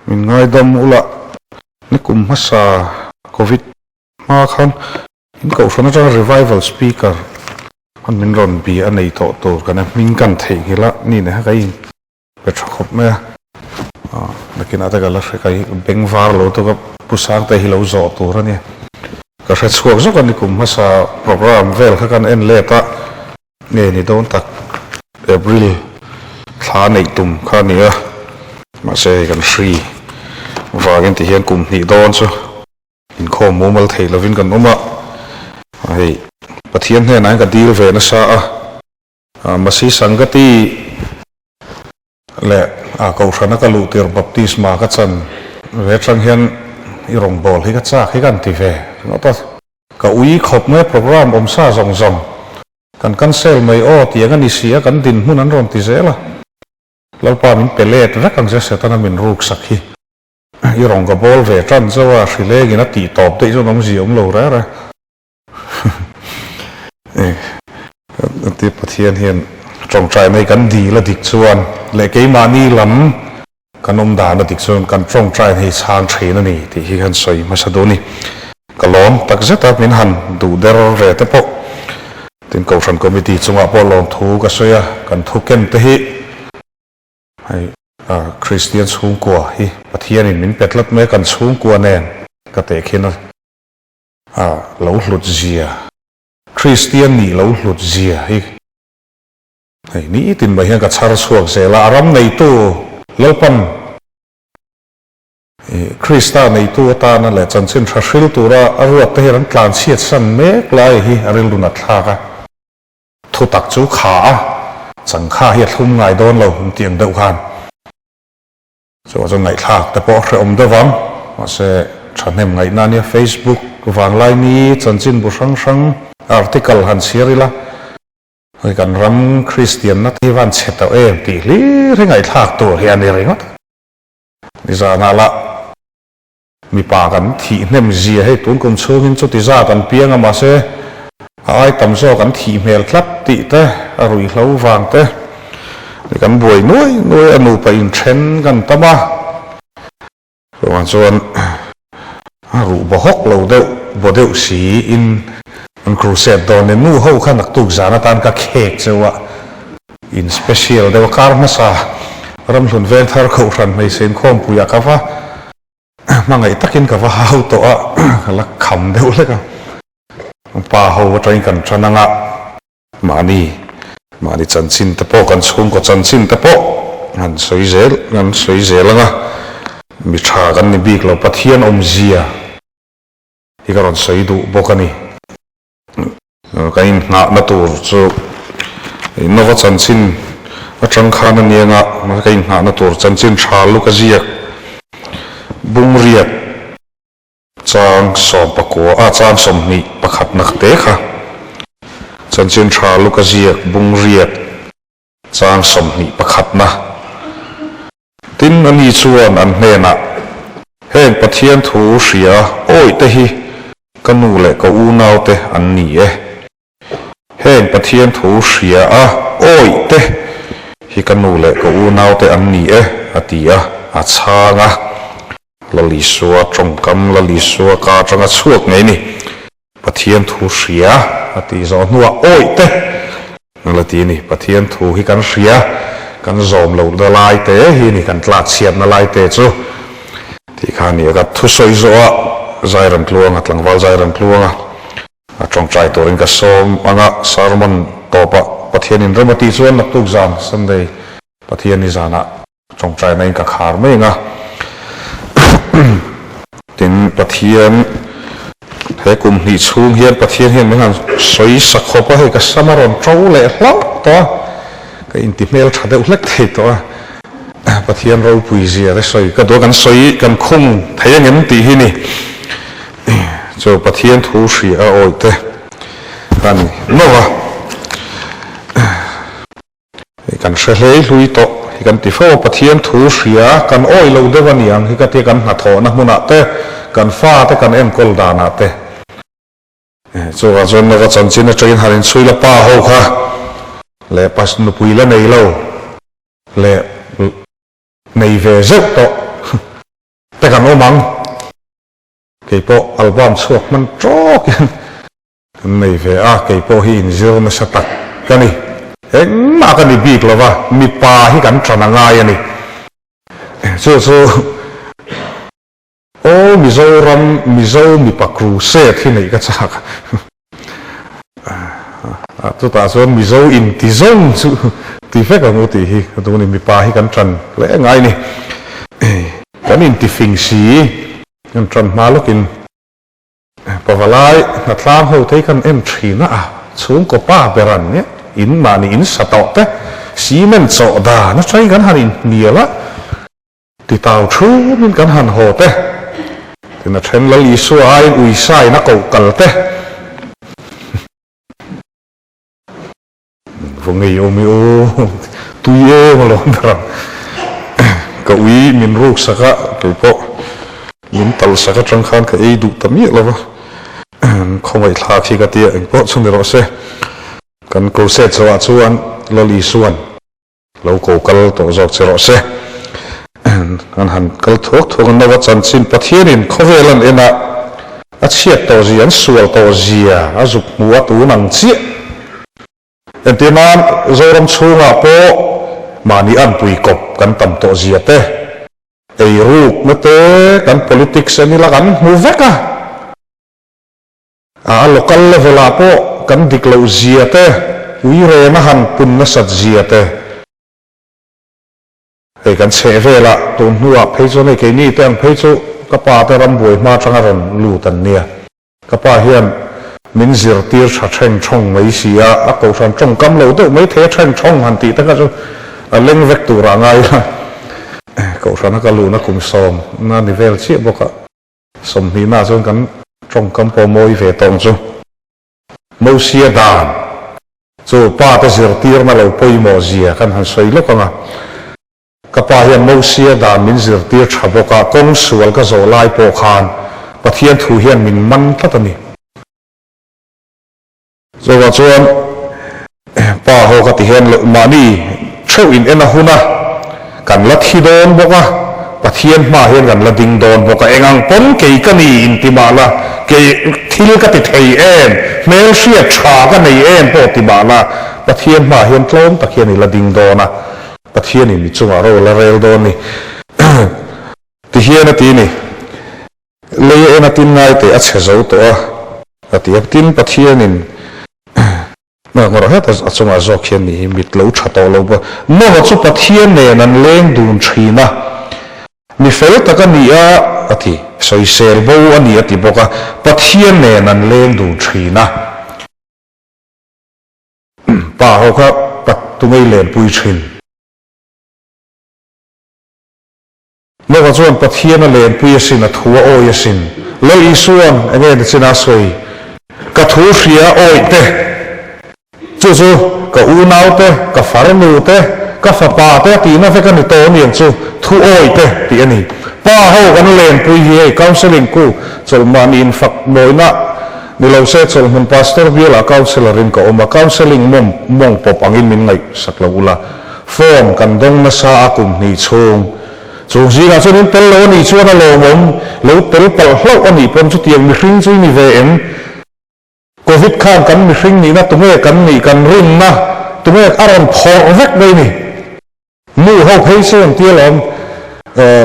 Min ngaidam ula, nikum hmasa Covid hma khan in kohhran atanga revival speaker an min rawn bia a nei tawh tur kan hming kan theihnghilh a, ni ne kha ka in pe tha khawp mai a, nakinah te ka la hre ka hi beng var lo tuk a, Pu Sangte hi lo zawh tur a nia, ka hre chhuak zawk a nikum hmasa programme vel kha kan en let a. Nge ni dawn tak April thla neih tum kha a ni a, mahse hei kan hri vangin ti hian kum hnih dawn chu inkhawm mumal thei lovin kan awm a, hei Pathian hnenah hian ka dil ve nasa a, Masi Sangati leh a Kohhrana ka luh tir baptisma ka chan ve atang hian i rawngbâwl hi ka châk hi ka han ti ve ringawt a. Ka ui khawp mai programme awm sa zawng zawng kan cancel mai aw tiang a ni si a kan dinhmun an rawn ti zel a. Lalpa min pe let vek ang che Setana min ruk sak hi. I rawn ka bawl ve tan zauh a hrilengin a tih tawp daih chuan awmzia awm lo reng reng. Ti Pathian hian tawngtai mai kan dil a dik chuan leh keimahni lam kan awm dan a dik chuan kan tawngtai hei chhang thin a ni tih hi kan sawi hmasa duh a ni. Ka lawm tak zet a, min han duh der ve te pawh tin Kohhran Committee chungah pawh lawmthu ka sawi a, kan thu ken te hi hei Kristian chhungkua hi Pathianin min pe tlat mai a, kan chhungkua nen ka tehkhin a. A lo hlut zia, Kristian nih lo hlut zia hi hei nitin mai hian ka chhar chhuak zel a, a ram neitu Lalpan Krista neitu atana leh chanchin tha hril tura a ruat te hian an tlan chhiat san mek lai hi a rilru nat thlak a, thutak chu kha a, changkha hi a thlum ngai dawn lo an tih ang deuh khan. Chuvang chuan ngaihthlak te pawh a hrehawm deuh vang, mahse thahnem ngaihna ania Facebook vanglaini chanchinbu hrang hrang article han chhiar ila hei kan ram Kristianna te hi van chhe tawh em tih hlir hi ngaihthlak tur hi a ni ringawt a. Nizanah lah mipa kan thih hnem zia hei tun kum chhungin chuti zat an piang a mahse a ai tam zawk an thih hmel tlat tih te a ruihhlo vang te kan buai nuai nuai a nupa inthen kan tam a chuvang chuan a ruh baw hawk lo deuh baw deuh si in an crusade dawn e nu ho kha naktuk zan atan ka khek cheu a in special deuh a kar hmasa ramhlun vengthar kohhran hmeichhe inkhawmpuiah ka va Hmangaih takin ka va hau tawh a, ka la kham deuh hlek a. Pa ho atangin kan tan anga mahni mahni chanchin te pawh kan chhungkaw chanchin te pawh han sawi zel kan sawi zel anga mi tha kan ni bik lo Pathian awmzia hi ka rawn sawi duh bawk a ni. Kan inngahna tur chu Nova chanchin atang khan a nia nga, ka inngahna tur chanchin tha luk a ziak bungriat chang 19 a chang 21 nak te kha chanchin tha luk a ziak bungriat chang 21 na. Tin, ani chuan an hnenah, Heng Pathian thu hria awih te hi ka nu leh ka unaute an ni e. Heng Pathian thu hria a awih te hi ka nu leh ka unaute an ni e, a ti a, a chhang a. Lal Isua tawngkam Lal Isua ka atanga chhuak ngei ni. Pathian thu hria a tih zawh hnuah awih te an la ti a ni. Pathian thu hi kan hria, kan zawm lohna lai te hi a ni, kan tlak chhiatna lai te chu tih kha a ni a. Ka thusawi zawhah Zairam Tluanga, tlangval Zairam Tluanga a tawngtai turin ka sawm ang a, sermon tawpah Pathianin rem a tih chuan naktuk zan Sunday Pathian ni zanah Tawngtaina in ka khar mai ang a, tin Pathian he kum hnih chhung hian Pathian hian min han sawi sak khawp a, hei ka sam a rawn to leh hlauh tawh a, ka inti hmel tha deuh hlek thei tawh a, Pathian ropui zia te sawi ka duh a, kan sawi kan khung thei angem tih hi ni, chu Pathian thu hria a awih te ka ni nawk a. Hei kan hre hlei hlui tawh hi kan ti fo a, Pathian thu hria kan awih lo deuh a niang hi ka tia kan hnathawhna hmunah te, kan fa te kan enkawl danah te. Chuvang chuan Nova chanchin atangin han inchhui la pa ho kha leh pa nupui la nei lo leh nei ve zeuh tawh. te kan awm ang. Kei pawh album chhuak hman tawk hian kan nei ve a, kei pawh hi inzir nasa tak ka ni. Engmah ka ni bik lo va, mipa hi kan tan a ngai a ni. Chu chu aw Mizoram Mizo mipa crusade hi neih ka chak a, chutah chuan Mizo inti zawng chu ti vek ang u tih hi ka duh a ni. Mipa hi kan tan hle ngai a ni. Kan inti fing si. Kan tan hma lawkin pavalai hnatlang ho te hi kan en thin a, chhungkaw pa ber an nia, in mahni in sa tawh te, cement chawh dan atangin kan han inhnial a, titau thumin kan han haw te, tin a then Lal Isua aiin uisa in a koh kal te. Va ngei awm i aw, tui em alawm ber ang. Ka ui min ruk sak a, kei pawh min tal sak atang khan ka ei duh ta miah lo va, khawngaih thlak hi ka tia engpawh chu ni rawh se. Kan crusade chauhah chuan Lal Isuan Lo ko kal tawh zawk che rawh se. An han kal thuak thuak a, Nova chanchin Pathianin khawvel an en a, a chhiat tawh zia, an sual tawh zia a zuk hmu a tun ang chiah. Entir nan Zoram chhungah pawh mahni anpui kawp kan tam tawh zia te, eirukna te kan politics en ila kan hmu vek a. A local level ah pawh kan dik loh zia te, ui reng a han pun nasat zia te, hei kan chheh vel ah tun hnu ah phei chuan hei keini te ang phei chu ka pa te ram buai hma atanga rawn lut an nia. Ka pa hian min zirtir tha theng thawng mai si a, a kohhran tawngkam lo deuh mai thei a theng thawng han tih te kha chu a leng vek tur ah ngai ila. Kohhrana ka luhna kum sawmna ni vel chiah bawk a. Sawmhnihna chuan kan tawngkam pawh mawi ve tawng chu. Mosia dan chu pa te zirtirna lo pawimawh zia kan han sawi lawk ang a. Ka pa hian Mosia dan min zirtir tha bawk a, kawng sual ka zawh lai pawh khan Pathian thu hian min man tlat a ni. Chuvang chuan pa ho ka ti hian loh mahni theuh in en a hun a, kan la thi dawn bawk a, Pathian hmaah hian kan la ding dawn bawk a, eng ang pawn kei ka ni in ti mah la, kei thil ka ti thei em, hmel hriat tha ka nei em pawh ti mah la, Pathian hmaah hian tlawm tak hian i la ding dawn a, Pathianin i chungah ro la rel dawn ni. Ti hian a ti ni. Lei en a tin ngai teh a chhe zo tawh a, a ti a. Tin, Pathianin ngawrh het a chungah zawk hian nih hi mit lo tha tawh lo bawk. Nova chu Pathian nen an leng dun thin a, mi fel tak a ni a, a ti. Sawisel bo a ni a ti bawk a, Pathian nen an leng dun thin a. Pa ho kha Patungei lenpui thin. Nova chuan Pathian a lenpui asin, a thu a awi asin. Lal Isua'n enge ni chin a sawi? Ka thu hria awih te, chu chu ka unau te, ka farnu te, ka fapa te a tihna vek a ni tawh aniang chu, thu awih te tih a ni. Pa ho kan lenpui hi hei counselling ku chawlhmahni infak mawina ni lo se chawlhmun pastor bialah counsellor in ka awm a, counselling mawng mawng pawp angin min ngaihsak lo ula. Form kan dawng nasa a kum hnih chhung. Chung zingah chuan in tel lo a nih chuan a lawmawm, lo tel palh hlauh a nih pawn chutiang mihring chu i ni ve em? Covid khan kan mihring nihna tunge kan nih kan rinna tunge a rawn phawrh vek mai ni. Nu ho phei chu an tia lawm,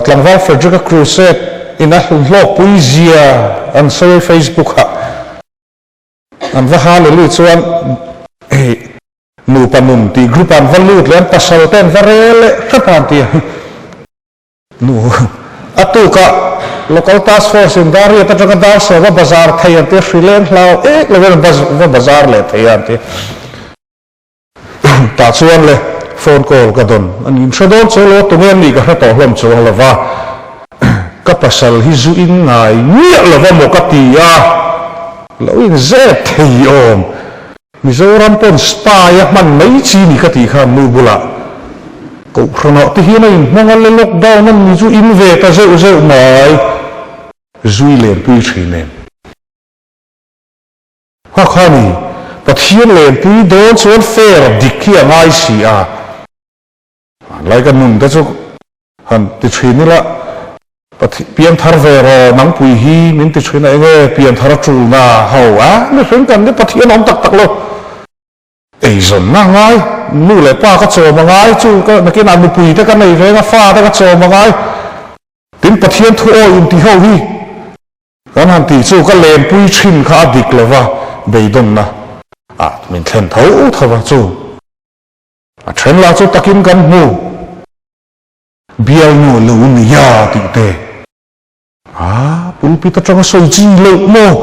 tlangval Frederick-a crusade in a hlawkpui zia an sawi Facebook ah. An va hallelujah chuan hei nupa nun tih group ah an va lut leh an pasal te an va rel leh hrep a an ti a. Nu a tukah local task force in dar riat atanga dar sawm a bazar thei an ti a, hrileng hlau ek lovin an va bazar leh thei a an ti. Tah chuan le phone call ka dawn a ni. Hre dawn chuang lo a, tunge an nih ka hre tawh hlawm chuang lo va, ka pasal hi zu in ngai miah lo va maw ka ti a, lo in zep thei awm. Mizoram pawn spy a hman mai chi ni ka tih khan nu bulah Kohhranah te hian a inhmang a, le lockdown a ni chu in ve ta zeuh zeuh mai, zui lenpui thin em? Kha kha ni, Pathian lenpui dawn chuan fair dik hi a ngai si a. Hmanlai ka nun te chu han ti thin ila. Pianthar ve rawh nangpui hi min ti thin a enge pianthar a tulna ho a mihring kan ni Pathian awm tak tak lo eizawnna a ngai nu leh pa ka chawm a ngai chu ka nakinah nupui te ka nei ve anga fa te ka chawm a ngai tin Pathian thu awi inti ho hi kan han tih chu ka lenpui thin kha a dik lova beidawnna ah min thlen tho tho a chu a then lah chu takin kan hmu. Bialnu lo nia tih te. A, pulpit atanga sawi chi loh maw?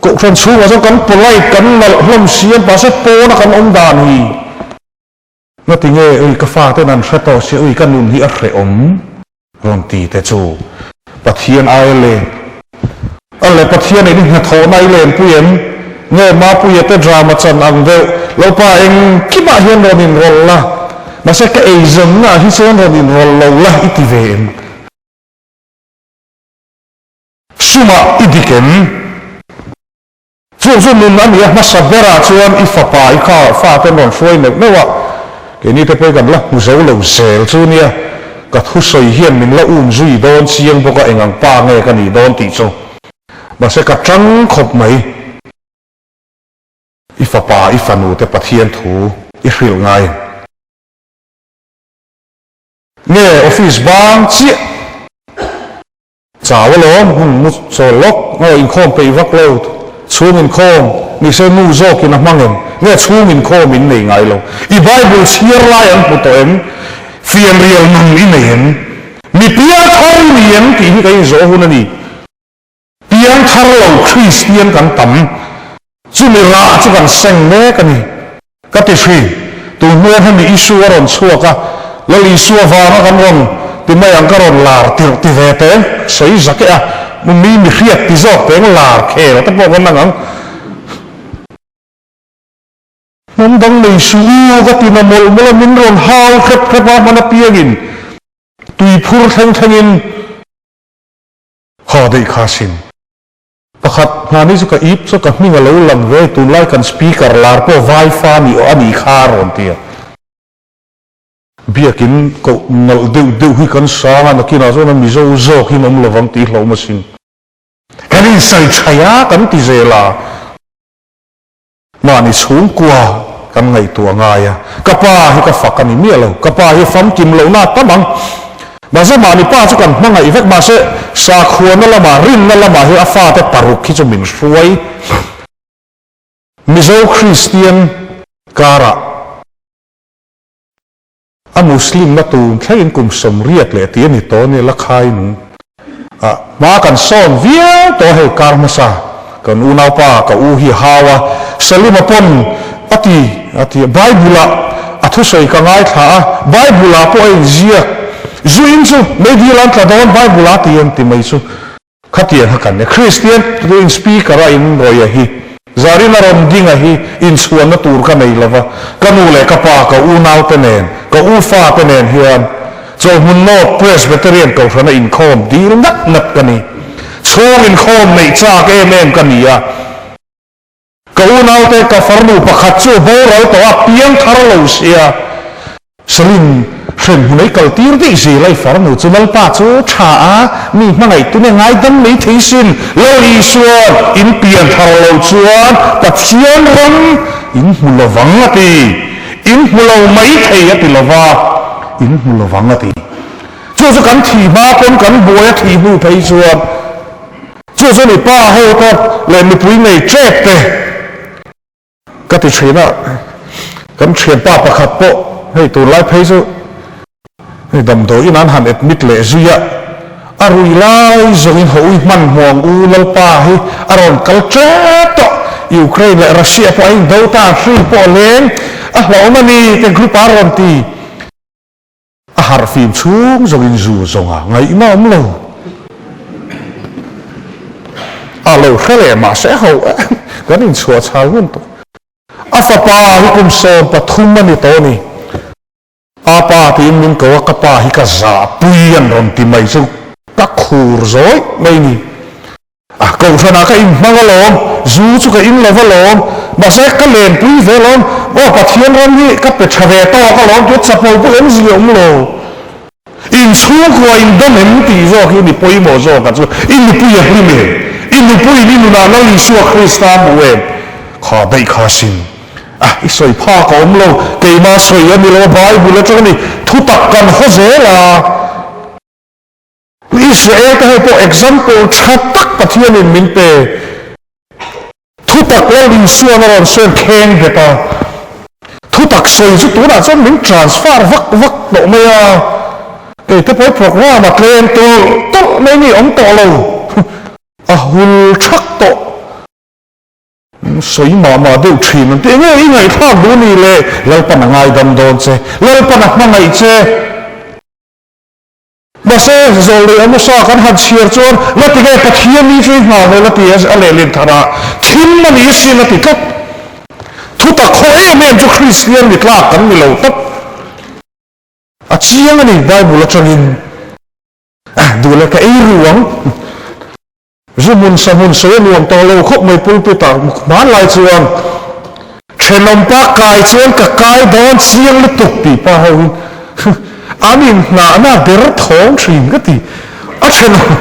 Kohhran chhungah chuan kan polite kan nalh hlawm si a, mahse pawna kan awm dan hi. Ngati nge ui ka faten an hre tawh sia ui ka nun hi a hrehawm rawn ti te chu Pathian aia leng. A le Pathian in i hnathawhna i lenpui em? Nge Mapuia te drama chan ang deuh, Lalpa engkimah hian rawn inrawlh la, mahse ka eizawnna ah hi chuan rawn inrawlh lo la i ti ve em? Sumah i dik em? Chu chu nun a nih a hmasa berah chuan i fapa i kha fate an rawn hruai neuh neuh a, keini te pawh hi kan la hmu zo lo zel chu nia, ka thusawi hian min la um zui dawn chiang bawk a engang pa nge ka nih dawn tih chu mahse ka tang khawp mai. I fapa i fanu te Pathian thu i hrilh ngai em? Nge office bang chiah? Chau alawm, hun mu chawl lawk, aw inkhawm peih vak lo, chhung inkhawm nise nu zawkin a hmang em? Nge chhung inkhawm in nei ngai lo? I Bible chhiar lai an hmu tawh em? Fianrial nun i nei em? Mi piangthar i ni em tih hi ka inzawh hun a ni. Piangthar lo Kristian kan tam. Chumi rah chu kan seng mek a ni. Ka ti hri, tun hnuaiah hemi issue a rawn chhuak a, Lal Isua vanga kan rawn ti mai ang ka rawn lar tirh ti ve teng, sawi zak e a, mi mi hriat ti zawk teng lar khel te pawh kan ang ang. Hnam dang nei suh u ka ti na mawlh mawlh a, min rawn hau hrep hrep a, hman apiangin tui phur thleng thlengin haw daih kha sin. Pakhat, Hmani chu ka ip chu ka hming a lo lang ve, tunlai kan speaker lar pawh vai fa ni aw a nih kha a rawn ti a. Biakin koh nalh deuh deuh hi kan sang a, nakinah chuan a Mizo zawk hi an awm lovang tih hlauhawm asin. Kan insawi thaih a, kan ti zel a. Mahni chhungkua kan ngaihtuah ngai a, ka pa hi ka fak a ni miah lo, ka pa hi famkim lohna a tam ang. Mahse mahni pa chu kan hmangaih vek, mahse sakhuana lamah, rinna lamah hi a fate paruk hi chu min hruai. Mizo Kristian karah A Muslim na tun thlengin kum 80 leh tih a ni tawh nia la khai nung a hma kan sawn viau tawh hei kar hmasa kan unaupa ka u hi a hau a Salima pawn a ti a ti a Bible ah a thusawi ka ngaithla a Bible ah pawh a inziak zu in chu meidil an tla dawn Bible ah ti an ti mai chu Khatiang kha kan nia. Kristian tuin speaker a in rawih a hi, Zarin a rawn ding a hi, inchhuanna tur ka nei lova, ka nu leh ka pa, ka unaute nen, ka u fate nen hian Chawlhmun North Presbyterian Kohhrana inkhawm dil ngat ngat ka ni. Chhung inkhawm neih chak em em ka ni a. Ka unaute ka farnu pakhat chu boral tawh a, piangthar lo sia. Salim hrem hmun ei kal tir daih zel a, i farnu chu Lalpa chu tha a, mi hmangaih tune ngaidam mai thei sin. Lal Isuan in pianthar lo chuan Pathian ram in hmu lovang a ti. In hmu lo mai thei a ti lova, in hmu lovang a ti. Chu chu kan thih hma pawn kan buai a thih hnu phei chuan. Chu chu ni pa ho te leh mipui nei tep te ka ti thin a, kan thianpa pakhat pawh hei tunlai phei chu hei damdawi in an han admit leh zui a, a rui lai zawngin haw ui hmanhmuang u Lalpa hi a rawn kal tep tawh, Ukraine leh Russia pawh a indo ta, hri pawh a leng a hlauhawm a ni te group ah a rawn ti. A harh fim chhung zawngin zu zawnga ngaihna awm lo. A lo hre leh mahse ho em kan inchhuah chhal ngun tawh. A fapa hi kum 13 a ni tawh a ni. A pa tiin min ko a, ka pa hi ka zahpui an rawn ti mai chu ka khur zawih mai ni. A kohhranah ka inhmang alawm, zu chu ka in lova lawm, mahse ka lenpui ve alawm, aw Pathian ram hi ka pe tha ve tawk alawm tih chapo pawh awmzia awm lo. In chhungkua in dam em tih zawk hi ni pawimawh zawk a chu. I nupui a hlim em? I nupuiin i nunah Lal Isua Krista a hmu em? Kha daih kha sin. A, i sawi phak a awm lo. Keimah sawi a ni lo a, Bible atang a ni. Thutak kan haw zel a. Israel te ho pawh example tha tak Pathianin min pe. Thutak Lal Isuan a rawn sawi kheng bet a. Thutak sawi chu tunah chuan min transfer vak vak tawh mai a. Kei te pawh program a tlem tawlh tawlh mai ni awm tawh lo. A hul thak tawh. Sawi mah mah deuh thin an ti. Enge i ngaihthlak duh ni le? Lalpan a ngaidam dawn che. Lalpan a hmangaih che. Mahse, zawh leh Amosa kan han chhiar chuan la ti nge Pathian ni chu i nghah ve la ti a lehlin thar a, thim a ni sin a ti tlat. Thutak khaw em em chu Kristian ni tlak kan ni lo tawp. A chiang a ni Bible atangin. Duh leh ka ei ru ang. Zu hmun sa hmun sawi a nuam tawh lo khawp mai pulpit ah hmanlai chuan thenawm pa kai chuan ka kai dawn chiang lutuk tih pa ho hi an inhnahna ber thawng thin ka ti a thenawm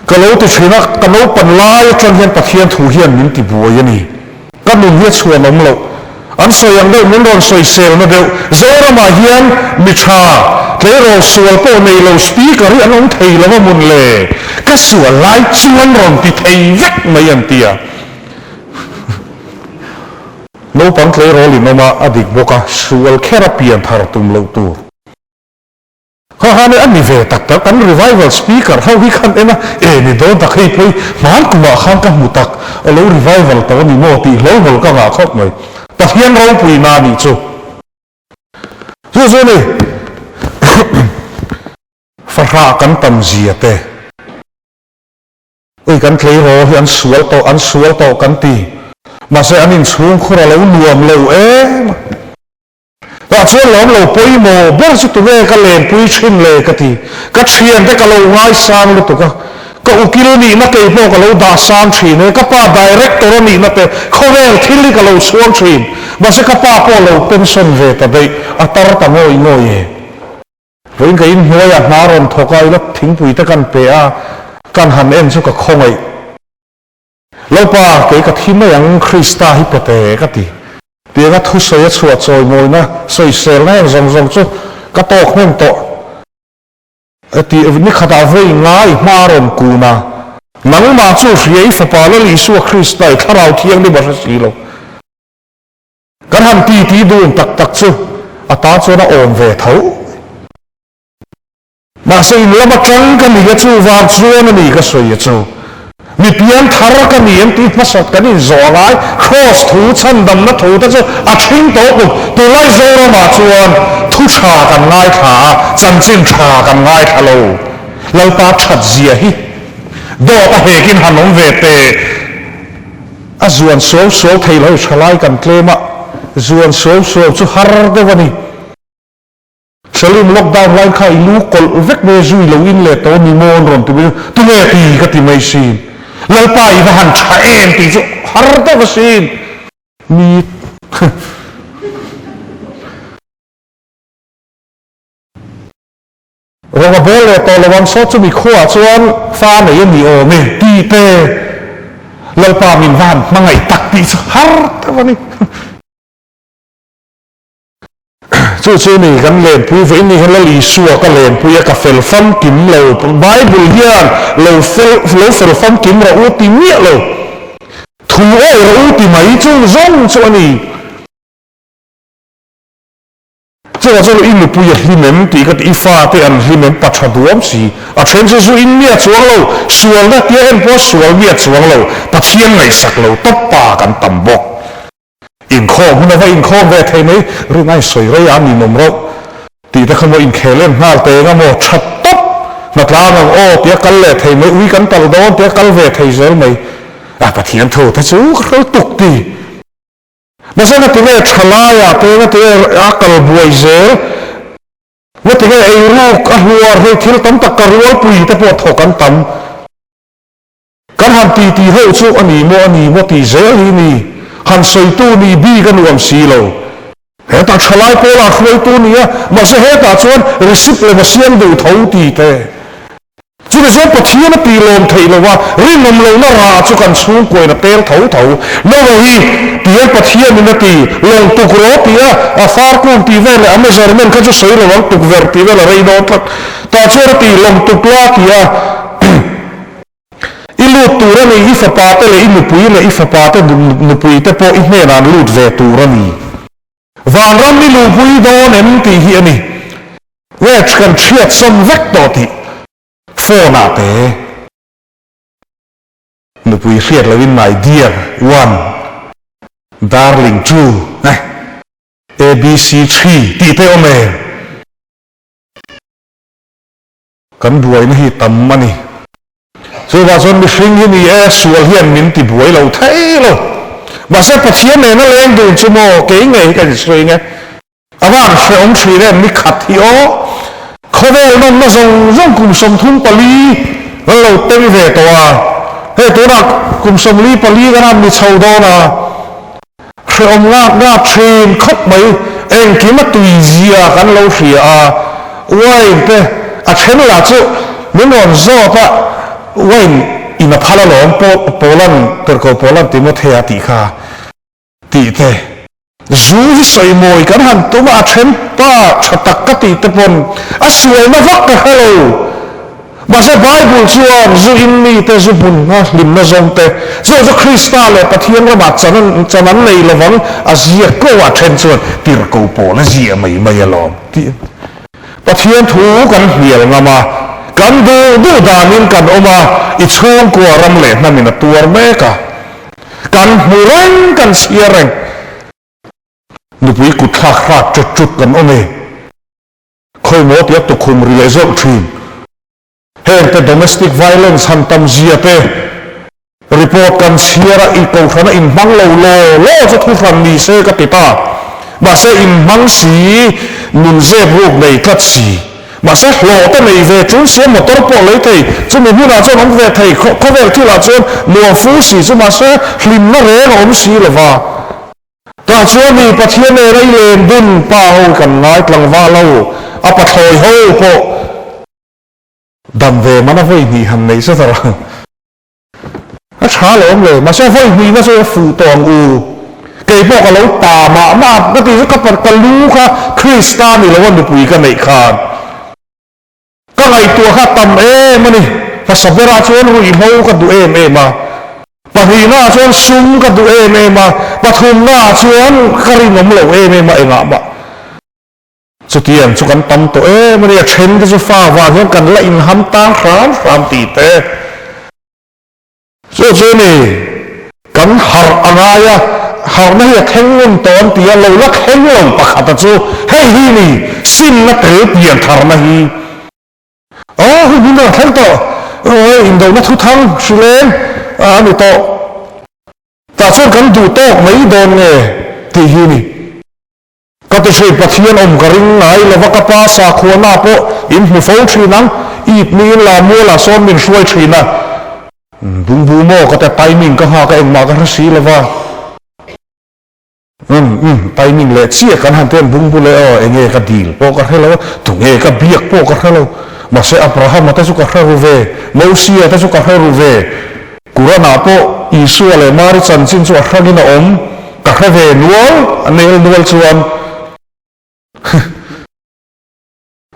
ka lo ti thin a ka naupan lai atang hian Pathian thu hian min ti buai a ni. Ka nun hi a chhuan awm loh. An sawi ang deuh min rawn sawiselna deuh. Zoramah hian mi tha, tleirawl sual pawh nei lo speaker hi an awm thei lo a mun le. Ka sual lai chuan rawn ti thei vek mai an ti a. Naupang tleirawl in awm a, a dik bawk a, sual kher a pian thar tum loh tur. Ha ha ne a ni ve tak tak, kan revival speaker ho hi khan en a, e ni dawn tak hei phei hman kumah khan ka hmu tak, a lo revival tawh a ni maw tih hlawl hlawl ka ngah khawp mai. Pathian ropui na nih chu. Chu chu ni fahrah kan tam zia te. Ui kan tleirawl hi an sual tawh, an sual tawh kan ti. Mahse an inchhungkhur a lo nuam lo em a. Tah chuan lawm lo pawimawh ber chu tunge ka lenpui thin le ka ti. Ka thiante ka lo ngaisang lutuk a, ka ukil nihna kei pawh ka lo dah sang thin e, ka pa director a nihna te khawvel thil hi ka lo chhuang thin. Mahse ka pa pawh lo pension ve ta daih, a tar ta ngawih ngawih e. Vawiin ka inhnuaiah hna rawn thawk a, ila thingpui te kan pe a, kan han en chu ka khawngaih. Lalpa, kei ka thi mai ang, Krista hi pe teh ka ti. Tianga thusawi a chhuah chawimawina sawiselna heng zawng zawng chu ka tawk hnem tawh. Ti ni khatah vei ngai hma a rawn kun a, Nangmah chu hria i Fapa Lal Isua Krista i Thlarau Thianghlim a hre si lo. Kan han ti ti dun tak tak chu a tan chuan a awm ve tho. Mahse in lam atang ka ni a chu vang chuan a ni ka sawi a chu. Mi pian thar ka ni an tih hmasat kan inzawh a ngai, Kraws thu chhandamna thu te chu a ṭhing tawh bawk. Tunlai Zoramah chuan thu ṭha kan ngaithla a, chanchin ṭha kan ngaithla lo. Lalpa ṭhat zia hi dawt a hekin han awm ve teh. A zuan suau suau thei lo hi ṭhalai kan tlem a, zuan suau suau chu har deuh a ni. Salim lockdown lai kha i lu kawlh vek mai a zui lo in leh tawh ni maw an rawn ti mai chu tunge ti ka ti mai sin Lalpa i va han tha em tih chu har deuh asin mi Rawng a bawl leh tawh lo ang saw chumi khuaah chuan fa nei a ni awm e tih te Lalpa min va han hmangaih tak tih chu har deuh a ni. Chu chu ni kan lenpui vawiin ni hian Lal Isua ka lenpui a, ka fel famkim lo. Bible hian lo fel lo fel famkim rawh u ti miah lo. Thu awih rawh u ti mai chu zawng chu a ni. Chuvang chuan i nupui a hlim em tih ka ti, i fate an hlim em pa tha duam si. A then chu zu in miah chuang lo, sualna tia en pawh sual miah chuang lo, Pathian ngaihsak lo tawp pa kan tam bawk. Inkhawm hun a va inkhawm ve thei mai, rin a insawi rei a ninawm rauh tih te kha maw inkhel em nghal teng a maw tha tawp hnatlang ang aw tia kal leh thei mai, ui kan tal dawn tia kal ve thei zel mai a Pathian thu te chu ka hral tuk ti. Mahse nga tinge thalai ah te nga tinge a kal buai zel, nga tinge eiruk a hluar hei thil tam tak ka rualpui te pawh thawk an tam. Kan han ti ti ho chu a ni maw a ni maw tih zel hi ni, han sawitu ni bik a nuam si lo. Hetah thalai pawlah hruaitu a ni a, mahse hetah chuan receipt lem a siam duh tho ti te. Chumi chuan Pathian a tih lawm theih lo a, rinawm lohna rah chu kan chhungkuain a pel tho tho. Noah hi tihian Pathianin a ti, lawng tuk rawh ti a, a far kung tih vel leh a measurement kha chu sawi lo ang, tukverh tih vel a rei dawn tlat. Tah chuan a ti, lawng tuk la ti a, i lut tur a ni, i fapa te leh i nupui leh i fapa te nupui te pawh i hnenah an lut ve tur a ni. Vanram i luhpui dawn em tih hi a ni. Wedge kan hriat sawm vek tawh tih phone ah te nupui hriat loin my dear one, darling two, eh abc three tih te awm em? Kan buaina hi tam a ni. Chuvang chuan mihring hi ni e, sual hian min ti buai lo thei lo. Mahse Pathian nena leng dun chu maw kei ngei hi ka insawi nge. A van hrehawm thin em ni khat hi aw. Khawvel nawmna zawng zawng kum 34 kan lo teng ve tawh a, hei tunah kum 44 kan han ni chho dawn a, hrehawm ngak ngak thin khawp mai, engkim a tui zia kan lo hria a, wine te a then lah chu min rawn zawt a, wine in a phal alawm Paul-a'n Tirhkoh Paul-a'n Timothea tih kha tih te. Zu hi sawi mawi kan han tum a, a then pa tha tak ka tih te pawn a sualna vak ka hre lo. Mahse Bible chuan zu in mi te, zu hmun a hlimna zawng te, chu chu Krista leh Pathian ramah chan an chan an nei lovang a ziak ko a then chuan tirhkoh pawl a ziah mai mai alawm tih Pathian thu kan hnial ngam a, kan duh duh danin kan awm a, i chhungkua ram leh hnamin a tuar mek a. Kan hmu reng, kan chhiar reng. Nupui kut thlak hrat ṭut ṭut kan awm e. Khawi maw tia tukhum ri leh zawlh ṭhin. Hengte domestic violence han tam zia te report kan chhiar a, i kohhran a inhmang lo law law chu thuhran ni se ka ti ta. Mahse inhmang si, nun zep ruk nei tlat si. Mahse hlawh te nei ve ṭul sia motor pawh lei thei, chumi hmunah chuan awm ve thei, khawvel thilah chuan nuam fu si chu mahse hlimna reng a awm si lo va. Tah chuan mi Pathian nena i len dun pa ho kan ngai tlangval ho, a pathlawi ho pawh dam ve man a vawi hnih han neih zet a ra. A tha lo awm lo, mahse vawi hnihna chu a fuh tawh ang u. Kei pawh ka lo pa mah mah a, ka tih chu ka ka lu kha Krista ni lo a nupui ka neih khan ka ngaihtuah kha tam em a ni. Hmasa berah chuan ruihhlo ka duh em em a, pahnihnaah chuan sum ka duh em em a, pathumnaah chuan ka rinawm lo em em a engah mah. Chutiang chu kan tam tawh em a ni, a then te chu fa vang hian kan la inham tang hram hram tih te. Chu chu ni, kan harh a ngai a, harhna hi a thleng ngun tawh an ti a, lo la thleng lo pakhata chu hei hi ni, simna tel pian tharna hi. Aw, hun hi a thleng tawh, aw, indona thuthang hrileng a ni tawh. Tah chuan kan duh tawk mai dawn nge tih hi ni. Ka ti hrui Pathian awm ka ring ngai lova ka pa sakhuana pawh in hmu fo thin ang, ip niin la mualah sawn min hruai thin a. Bungbu maw ka tia timing ka nghak a engmah ka hre si lova. Umm umm timing leh chiah kan han tian bungbu leh aw enge ka dil pawh ka hre lo a, tunge ka biak pawh ka hre lo. Mahse Abrahama te chu ka hre ru ve, Mosia te chu ka hre ru ve. Quran-ah pawh Isua leh Mari chanchin chu a hrangin a awm. Ka hre ve nual, a nel nual chuan.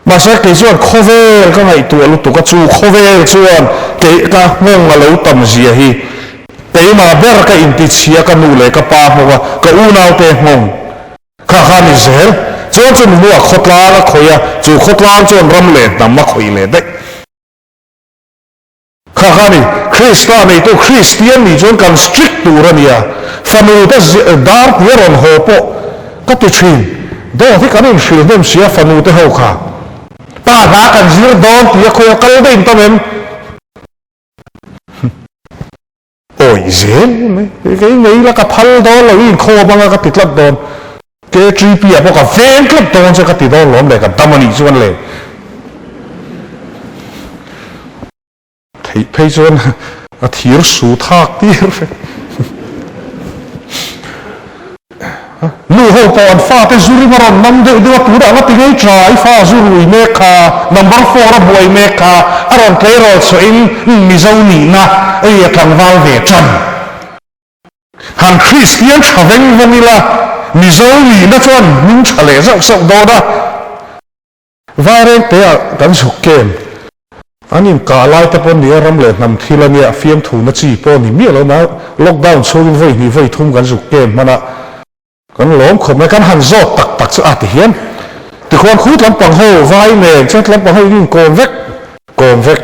Mahse kei chuan khawvel ka ngaihtuah lutuk a, chu khawvel chuan kei ka nghawng a lo tam zia hi. Keimah ber ka intichhia ka nu leh ka pa nghawng a, ka unaute nghawng kha kha ni zel. Chuan chumi hnuah khawtlang a khawih a, chu khawtlang chuan ram leh hnam a khawih leh daih. Kha kha ni, Krista neitu Kristian nih chuan kan strict tur a nia, fanu te dar hnuai rawn haw pawh ka ti thin, dawt hi kan inhrilh hnem sia fanu te ho kha. Pa hla kan zir dawn tia khawi a kal daih tam em? Awih zel mai, kei ngei la ka phal dawn lo, i inkhawm anga ka ti tlat dawn. KTP ah pawh ka veng tlat dawn che ka ti dawn lawm le, ka dam a nih chuan le. Theih phei chuan a thir su thak tir vek. Nu ho pawh an fate zu rim a rawn nam deuh deuh a, tunah nga ti ngei tha, i fa zu rui mek kha, number four a buai mek kha, a rawn tleirawl chhuahin Mizo nihna ei a tlangval ve tan. Han Kristian tha veng vawng ila, Mizo nihna chuan hming tha leh zauh zauh dawn a. Vairengte ah kan zuk kem. An inkah lai te pawh nia ram leh hnam thil a nia fiamthu na chi pawh ni miah lo na lockdown chhungin vawi hnih vawi thum kan zuk kem hman a kan lawm khawp mai kan han zawt tak tak chu a ti hian tikhuan khut lampang ho vai nen chuan lampang ho in inkawm vek kawm vek.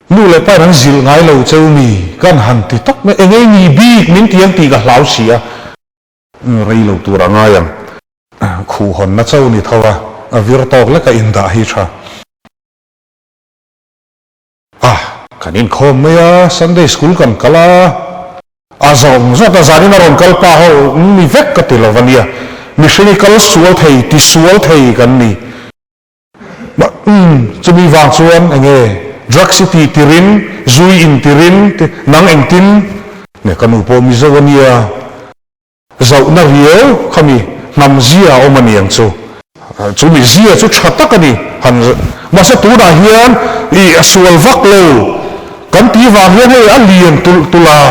Nu leh pa in an zilh ngai lo cheu mi kan han ti tak mai eng eng ni bik min ti ang tih ka hlau si a. Rei lo tur a ngai ang. Khuh hawnna cho ni tho a, a vir tawk lek a indah hi tha. A, kan inkhawm mai a, Sunday school kan kal a, a zawng zawt a, zanin a rawn kal pa ho ni vek ka ti lo va nia, mihring i kal sual thei, ti sual thei kan ni. Umm, chumi vang chuan enge drugs i tih tirin, zui in tirin, nang engtin? Nge ka nu pawh Mizo a nia. Zohna riau khami hnam zia a awm a ni ang chu. Chu mi zia chu tha tak a ni. Han mahse tunah hian ih a sual vak lo kan tih vang hian hei a lian tulh tulh a.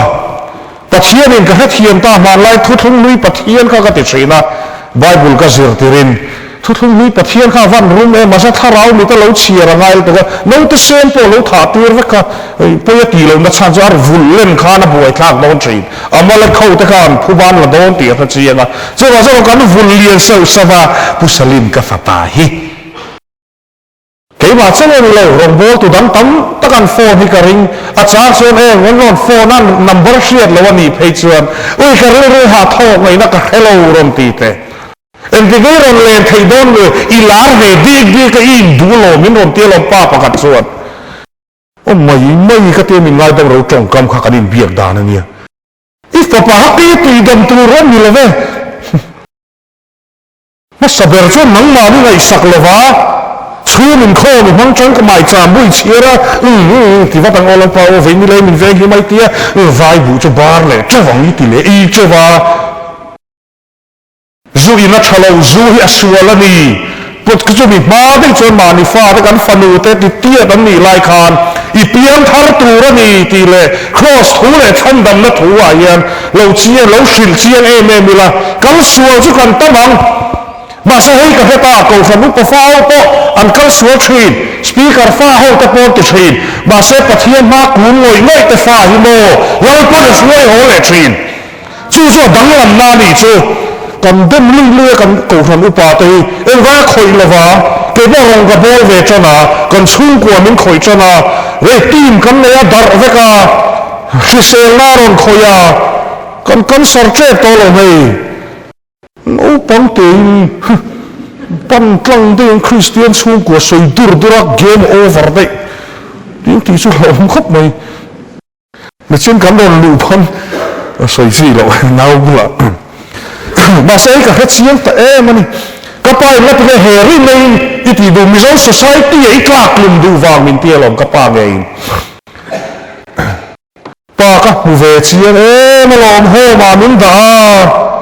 Pathianin ka hrethiam ta hmanlai thuthlung hlui Pathian kha ka ti thin a, Bible ka zirtirin thuthlung hlui Pathian kha a van rum em mahse thlarau mit a lo chhiar a ngai lutuk a, naute sen pawh a lo thah tir vek kha pawi a tih lohna chhan chu a vulh len khan a buaithlak dawn thin. Amalek ho te khan phuban la dawn tih a hre chiang a, chuvang chuan kan vulh lian sauh sauh a, Pu Salim ka fapa hi keimah chauh a ni lo, rawngbawltu dang tam tak an phone hi ka ring, a chang chuan eng an rawn phone a number hriat lo a nih phei chuan ui ka rilru hah thawk ngaihna ka hre lo rawn ti teh. Engtik ei rawn len theih dawn nge i lar ve bik bik a i induh lo min rawn ti alawm pa pakhat chuan. Aw mai mai ka tia min ngaidam ro tawngkam kha kan inbiak dan a nia. I fapa kha kei tui dam tur rawn ni lo ve. Hmasa ber chuan nangmahni ngaihsak lova chhung inkhawm i hmang tang ka maicham bui chhiar a, umm umm ti vat ang aw lalpa aw vei nilei min veng hi mai tia vai buh chu bar leh teuh ang i ti leh i teuh a. Zu in a tha lo, zu hi a sual a ni. Put khi chu mi hma daih chuan mahni fate kan fanu te ti tiat an nih lai khan i piang thar tur a ni tih leh Kraws thu leh chhandamna thu ah hian lo chiang, lo hrilh chiang em em ila kal sual chu kan tam ang. Mahse hei ka hre ta, Kohhran upa fa ho pawh an kal sual thin, Speaker fa ho te pawh an ti thin, mahse Pathian hma kun ngawih ngawih te fa hi maw Lalpawn a hruai haw leh thin. Chu chu a danglamna a nih chu. Kan dem lui lui a kan Kohhran upa te hi engvai a khawih lo va, kei pawh rawng ka bawl ve tan a, kan chhungkua min khawih tan a, rei team kan nei a darh vek a, hriselna a rawn khawih a, kan cancer tep tawh lo hei. Naupang tein pan tlang deuhin Kristian chhungkua sawi dur dur a game over daih tih tih chu hlauhawm khawp mai. Machine kan rawn luh pawn a sawi chi loh nau bulah mahse hei ka hre chiang ta em a ni. Ka pa in la ti nge he ri maiin i tih duh Mizo society ah i tlak tlum duh vang min ti alawm ka pa ngeiin. Pa ka hmu ve chiang em alawm home ah min dah a.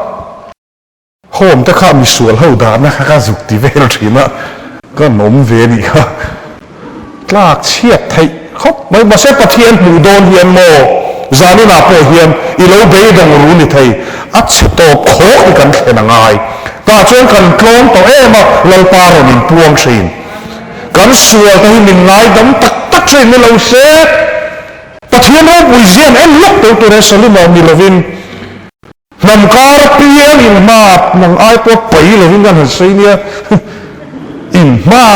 Home te kha misual ho dahna kha ka zuk ti vel thin a, ka nawm ve a nih kha. Tlak chhiat theih khawp mai. Mahse Pathian hmuh dawn hian maw zaninah pawh hian i lo beidawng ru ni thei, a chhe tawp khawk hi kan thlen a ngai. Tah chuan kan tlawm tawh em a, Lalpa rawn inpuang thin. Kan sual te hi min ngaidam tak tak thin ni lo se, Pathian ropui zian en lawk tawh tur e Salima ni lovin, Hnam kar apiang in hma nang ai pawh pai lovin kan han sawi nia, in hma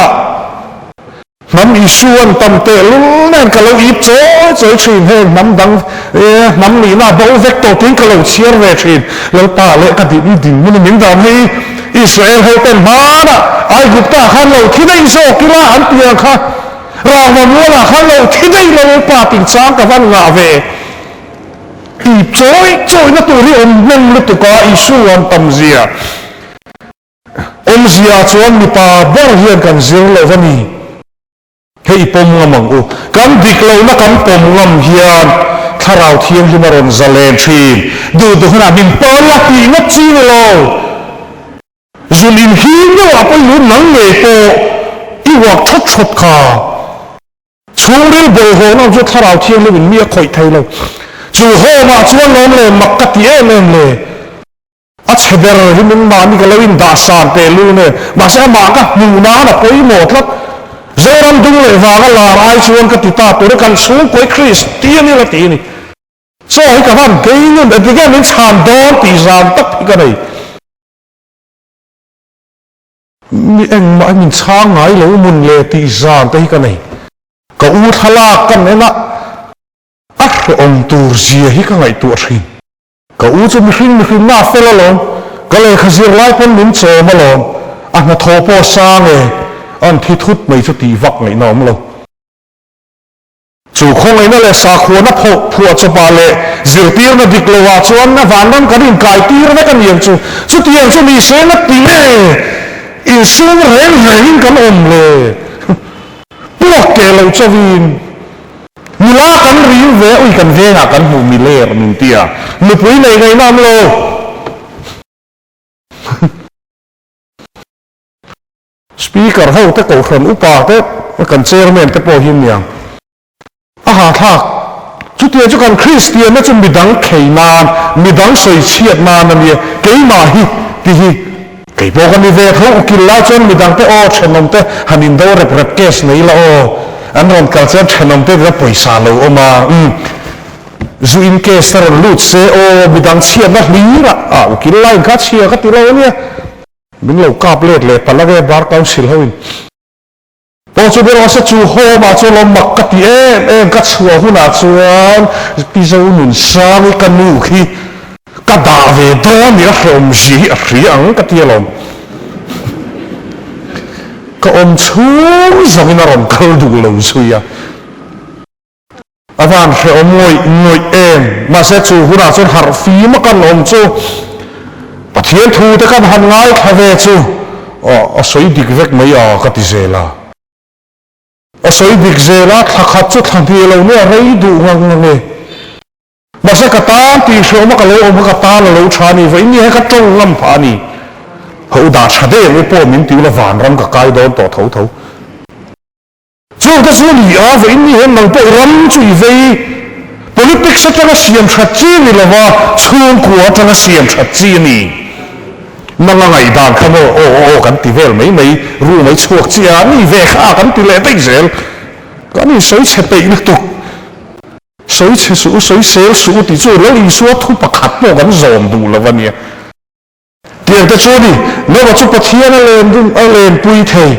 hnam issue an tam tehlul nen ka lo ip chawi chawi thin, heng hnam dang e hnam nihna a bo vek tawh tiin ka lo chhiar ve thin, Lalpa leh ka din din hmun min dan hei Israel ho ten hmanah Aigupta khan lo thi daih zawk ila an ti ang kha, Rangva mualah khan lo thi daih ila Lalpa tinchang ka van ngah ve. I chawi chawina tur hi awm hnem lutuk a, Isua an tam zia. Awmzia chuan mipa ber hian kan zir lo va ni. Hei i pawm ngam ang u. Kan dik lohna kan pawm ngam hian Thlarau Thianghlim a rawn zalen thin. Duh duh hunah min pawl la tih ngawt chi ni lo. Zun in him deuh ah pawh i lu nang ngei pawh i uak thawt thawt kha. Chhungril bawlhhlawhna awm chu Thlarau Thianghlim in mi a khawih thei lo. Chu home ah chuan lawm le mak ka ti em em le. A chhe ber hi min mahni ka lo in dah san teh lul nen mahse amah ka hmuh nan a pawimawh tlat. Zoram dung leh vanga lar ai chuan ka ti ta tur a kan chhungkawi Kristian ila ti a ni. Chaw hi ka van kei nun engtikah min chhan dawn tih zan tak hi ka nei. Mi engmah hi min chhang ngai lo mun le tih zan te hi ka nei. Ka u thlalak kan en a, a hrehawm tur zia hi ka ngaihtuah thin. Ka u chu mihring mihrinna a fel alawm, ka lehkha zir lai pawn min chawm alawm, a hnathawh pawh a sang e, an thi thut mai chu tih vak ngaihna awm lo. Chu khawngaihna leh sakhuana phawh phuah chawpah leh zirtirna dik lovah chuan a vanram kan inkai tir vek a ni ang chu. Chutiang chu ni se na ti nge insum reng rengin kan awm le? Puak teh lo chauhin nula kan rim ve a, ui kan vengah kan hmuh miler min ti a, nupui nei ngaihna awm lo. Speaker ho te kohhran upa te kan chairman te pawh hi niang a hahthlak. Chutiang chu kan Kristianna chu midang khei nan, midang sawi chhiat nan a nia, keimah hi ti hi kei pawh ka ni ve tho ukil lai chuan midang te aw thenawm te han indo rep rep case nei la aw an rawn kal chuan thenawm te tia pawisa lo awm a umm zu in case te rawn lut se aw midang chhiatna hlir a ah ukil laiin kha chhia ka ti lo a nia. Min lo kap let leh palh ange Bar Council ho in. Pawh chu ber awse chu home ah chuan lo mak ka ti em em ka chhuah hunah chuan Pi Zonunsangi ka nu khi ka dah ve dawn nih a hrehawm zia hi a hria ang ka ti alawm. Ka awm chhung zawngin a rawn kal duh lo zui a. A van hrehawm ngawih ngawih em? Mahse chu hunah chuan harh fim a kan awm chu Pathian thu te kan han ngaithla ve chu aw a sawi dik vek mai a ka ti zel a. A sawi dik zel a, thla khat chu thla hnih lo nia rei duh ngang ngang e. Mahse ka tan tih hrehawm a ka lo awm kha ka tan a lo tha a ni, vawiin ni he ka tawng ngam phah a ni. Ho dah tha deuh ang i pawh min ti ula vanram ka kai dawn tawh tho tho. Chung te chu ni a, vawiin ni hian nang pawh ram chu i vei. Politics atanga siam that chi ni lova, chhungkua atanga siam that chi a ni. Nang a ngaihdan kha maw, aw aw aw kan ti vel mai mai, room ei chhuak chiah a, ni ve kha kan ti leh daih zel. Kan insawi chhe peih lutuk. Sawi chhe suh u, sawi sel suh u tih chu Lal Isua thu pakhat pawh kan zawm duh lo a nia. Tiang te chu a ni, Noah chu Pathian a len dun a lenpui thei.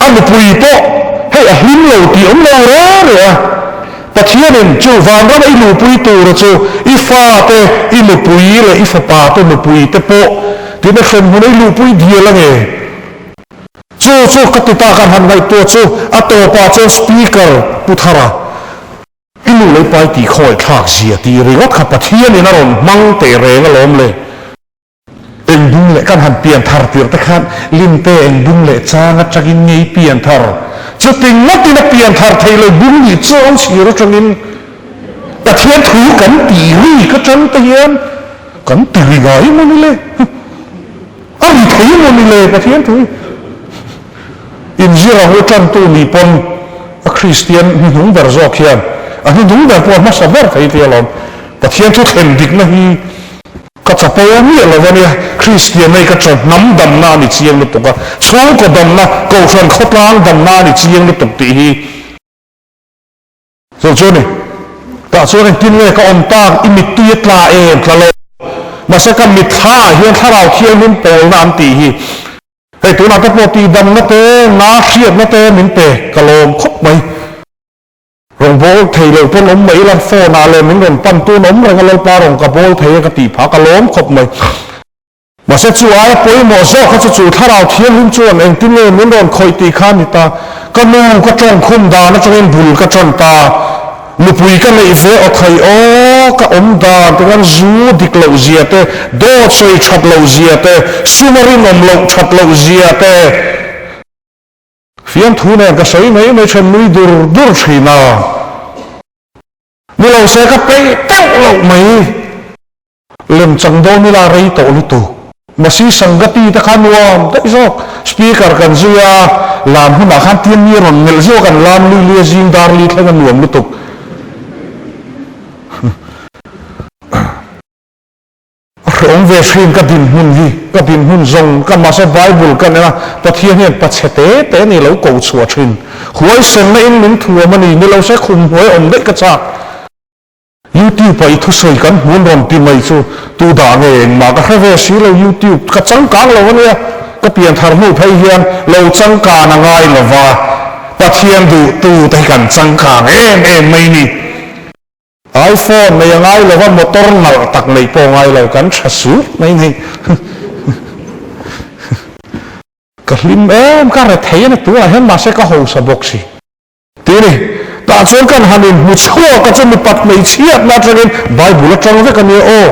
A nupui pawh hei a hlim lo tih awm lo reng reng a. Pathianin chu vanrama i luhpui tura chu i fate, i nupui leh i fapate nupui te pawh tina hremhmun a i luhpui dial ange. Chu chu ka ti ta kan han ngaihtuah chu a tawpah chuan Speaker Pu Thara, I nu lei pai tih khawi thlak zia tih ringawt kha Pathianin a rawn hmang teh reng alawm le. Eng bung leh kan han pian thar tirh te khan Limte eng bung leh chang atangin nge i pian thar? Chuti ngawtin a pian thar theih lo bung nih chuang chhir atangin Pathian thu kan tih ri ka tang te hian kan ti ri ngai emaw ni le? A ri thei emaw ni le Pathian thu hi? Inzir ang u tantu nih pawn a Kristian hnuhnung ber zawk hian a hnuhnung ber pawh a hmasa ber thei tia lawm. Pathian thu thlen dikna hi ka chapo miah lo a nia, Kristianna hi ka chaw hnam damna a ni chiang lutuk a, chhungkaw damna, kohhran khawtlang damna a ni chiang lutuk tih hi. Chu chu a ni. Tah chuan engtin nge ka awm tak? I mittui a tla em? Tla lo. Mahse ka mitthla ah hian Thlarau Thianghlim pawlna an tih hi. Hei tunah te pawh tihdamna te, na hriatna te min pe ka lawm khawp mai. Rawn bawl thei loh pawn awm mai ila, phone ah leh min rawn pan tun awm reng a Lalpa rawn ka bawl thei a ka tih phah ka lawm khawp mai. Mahse chu aia pawimawh zawk kha chu chu Thlarau Thianghlim chuan engtin nge min rawn khawih tih kha a ni ta. Ka nu ka tawngkhum dan atangin bul ka tan ta. Nupui ka neih ve aw thei aw, ka awm dan te khan zu dik loh zia te, dawt sawi that loh zia te, sum a rinawm loh that loh zia te, fiamthu nen ka sawi mai mai then nui dur dur thin a. Ni lo se ka peih teuh loh mai. Lem chang dawn ila rei tawh lutuk. Masi Sangati te kha nuam daih zawk. Speaker kan zui a, lam hunah khan tian mi a rawn melh zawk an lam lui lui a zing dar li thleng a nuam lutuk. A hrehawm ve hrin ka dinhmun hi, ka dinhmun zawng ka mahse Bible ka en a, Pathian hian pachhe te te ni lo ko chhuah thin. Huaisenna in min thuam a ni, ni lo se khum hnuai awm daih ka chak. YouTube ah i thusawi kan hmun rawn ti mai chu tu dah nge engmah ka hre ve si lo YouTube ka changkang lo ania ka pianthar hnu phei hian lo changkan a ngai lo va Pathian duh tu te hi kan changkang em em mai ni iPhone nei a ngai lo va motor nalh tak neih pawh a ngai lo kan tha sur mai ni ka hlim em ka rethei a ni tunah hian mahse ka hausa bawk si. Ti a ni. Tah chuan kan han inhmu chhuak a chu mipat hmeichhiatna atangin Bible atang vek a nia aw.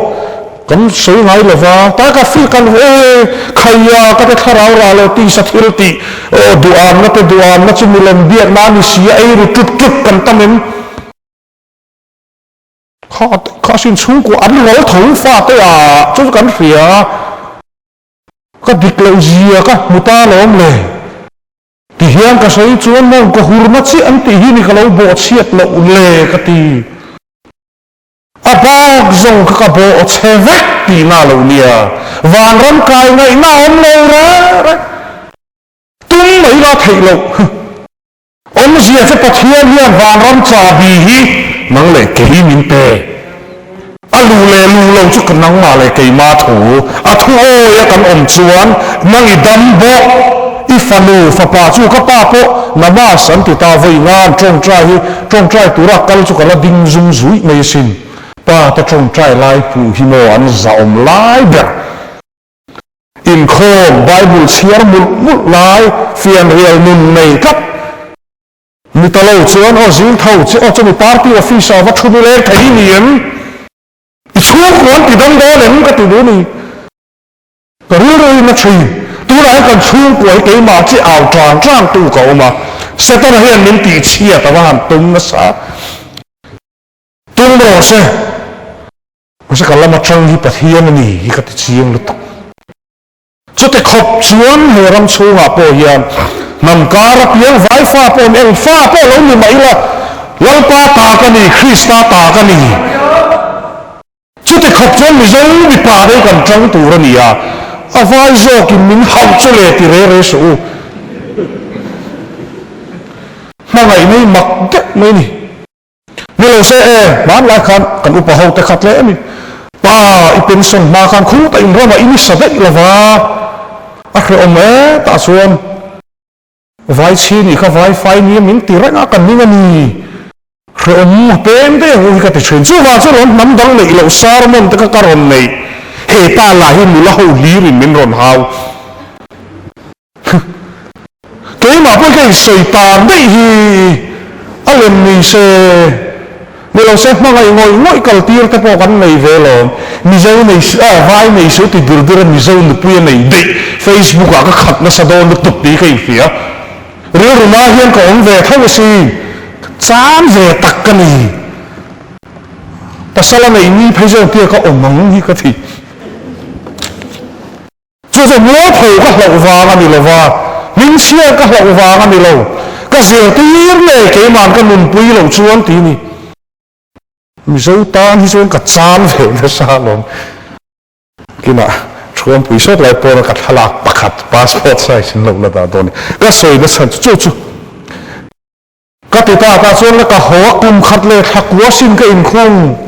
Kan sawi ngai lo va, ta ka feel kan e khaia ka te thlarau rah lo tisa thil tih aw duhamna te duhamna chu milem biakna a ni si a ei ru tut tut kan tam em. Kha kha sin chhungkua an ral tho fate ah chu kan hria ka dik loh zia ka hmu ta lawm le. Ti hian ka sawi chuan mawng ka hurna chiah an tih hi ni ka lo bawh chhiat loh le ka ti. A bak zawng kha ka bawh chhe vek tihna lo nia. Vanram kai ngaihna a awm lo reng reng. Tum mai la theih loh. Awmzia chu Pathian hian vanram chahbi hi nang leh kei min pe. A lu leh lu lo chu ka nangmah leh keimah thu, a thu awi a kan awm chuan nang i dam bawk, i fanu fapa chu ka pa pawh namaz an ti ta vawi ngan tawngtai hi tawngtai tura kal chu ka la ding zum zuih mai asin, pa te tawngtai lai hmuh hi maw an zahawm lai ber. Inkhawm Bible chhiar mulh mulh lai fianrial nun nei tlat. Mi ta lo chuan aw zing tho che aw chumi party office ah va thu ni leng thei ni em? I chhungkua an ti dam dawn em ka ti duh ni. Ka rilru in a thin. Tunah hian kan chhungkua hi keimah chi au tang tang tu ka awm a. Setana hian min tih chhiat a va han tum nasa. Tum rawh se. Mahse ka lam atang hi Pathian a ni hi ka ti chiang lutuk. Chute khawp chuan he ram chhungah pawh hian hnam kar apiang vai fa pawh eng fa pawh lo ni mah ila, Lalpa ta ka ni, Krista ta ka ni. Chute khawp chuan Mizo mipa deuh kan tang tur a ni a, a vai zawkin min hauh chu le ti re re suh u. Hmangaih mai mak deuh mai a ni. Ni lo se e, hmanlai khan kan upa ho te kha tle mi. Pa i pension hma khan khut a inram ah i ni sa daih lo va, a hrehawm e tah chuan vai chhi nih kha vai fai nia min ti reng a kan ning a ni. Hrehawm a peng daih ang u hi ka ti thin. Chuvang chuan rawn hnam dang neih loh sermon te kha ka rawn neih. He pa lah hi nula ho hlir in min rawn hau. Keimah pawh ka insawi tan daih hi a lem ni se, ni lo se hmangaih ngawih ngawih kal tir te pawh kan nei ve lawm. Mizo nei si ah vai nei si ti dir dir a Mizo nupui a nei daih Facebook ah ka khat nasa dawn lutuk tih ka inhria. Rilru na hian ka awm ve tho asin, ka chan ve tak ka ni. Pasal a neih ni phei zawng tia ka awm ang hi ka ti. Chu chu mualpho ka hlauh vang a ni lo va, hmingchhiar ka hlauh vang a ni lo, ka zirtir ngei keima'n ka nunpui loh chuan ti ni. Mizo tan hi chuan ka chan ve nasa alawm. Kinah Thuampui sawt lai pawna ka thlalak pakhat passport size in lo la dah dawn a ni. Ka sawi nasa chu chu. Ka ti ta tah chuan la ka haw a, kum khat leh thla kua sin ka inkhung.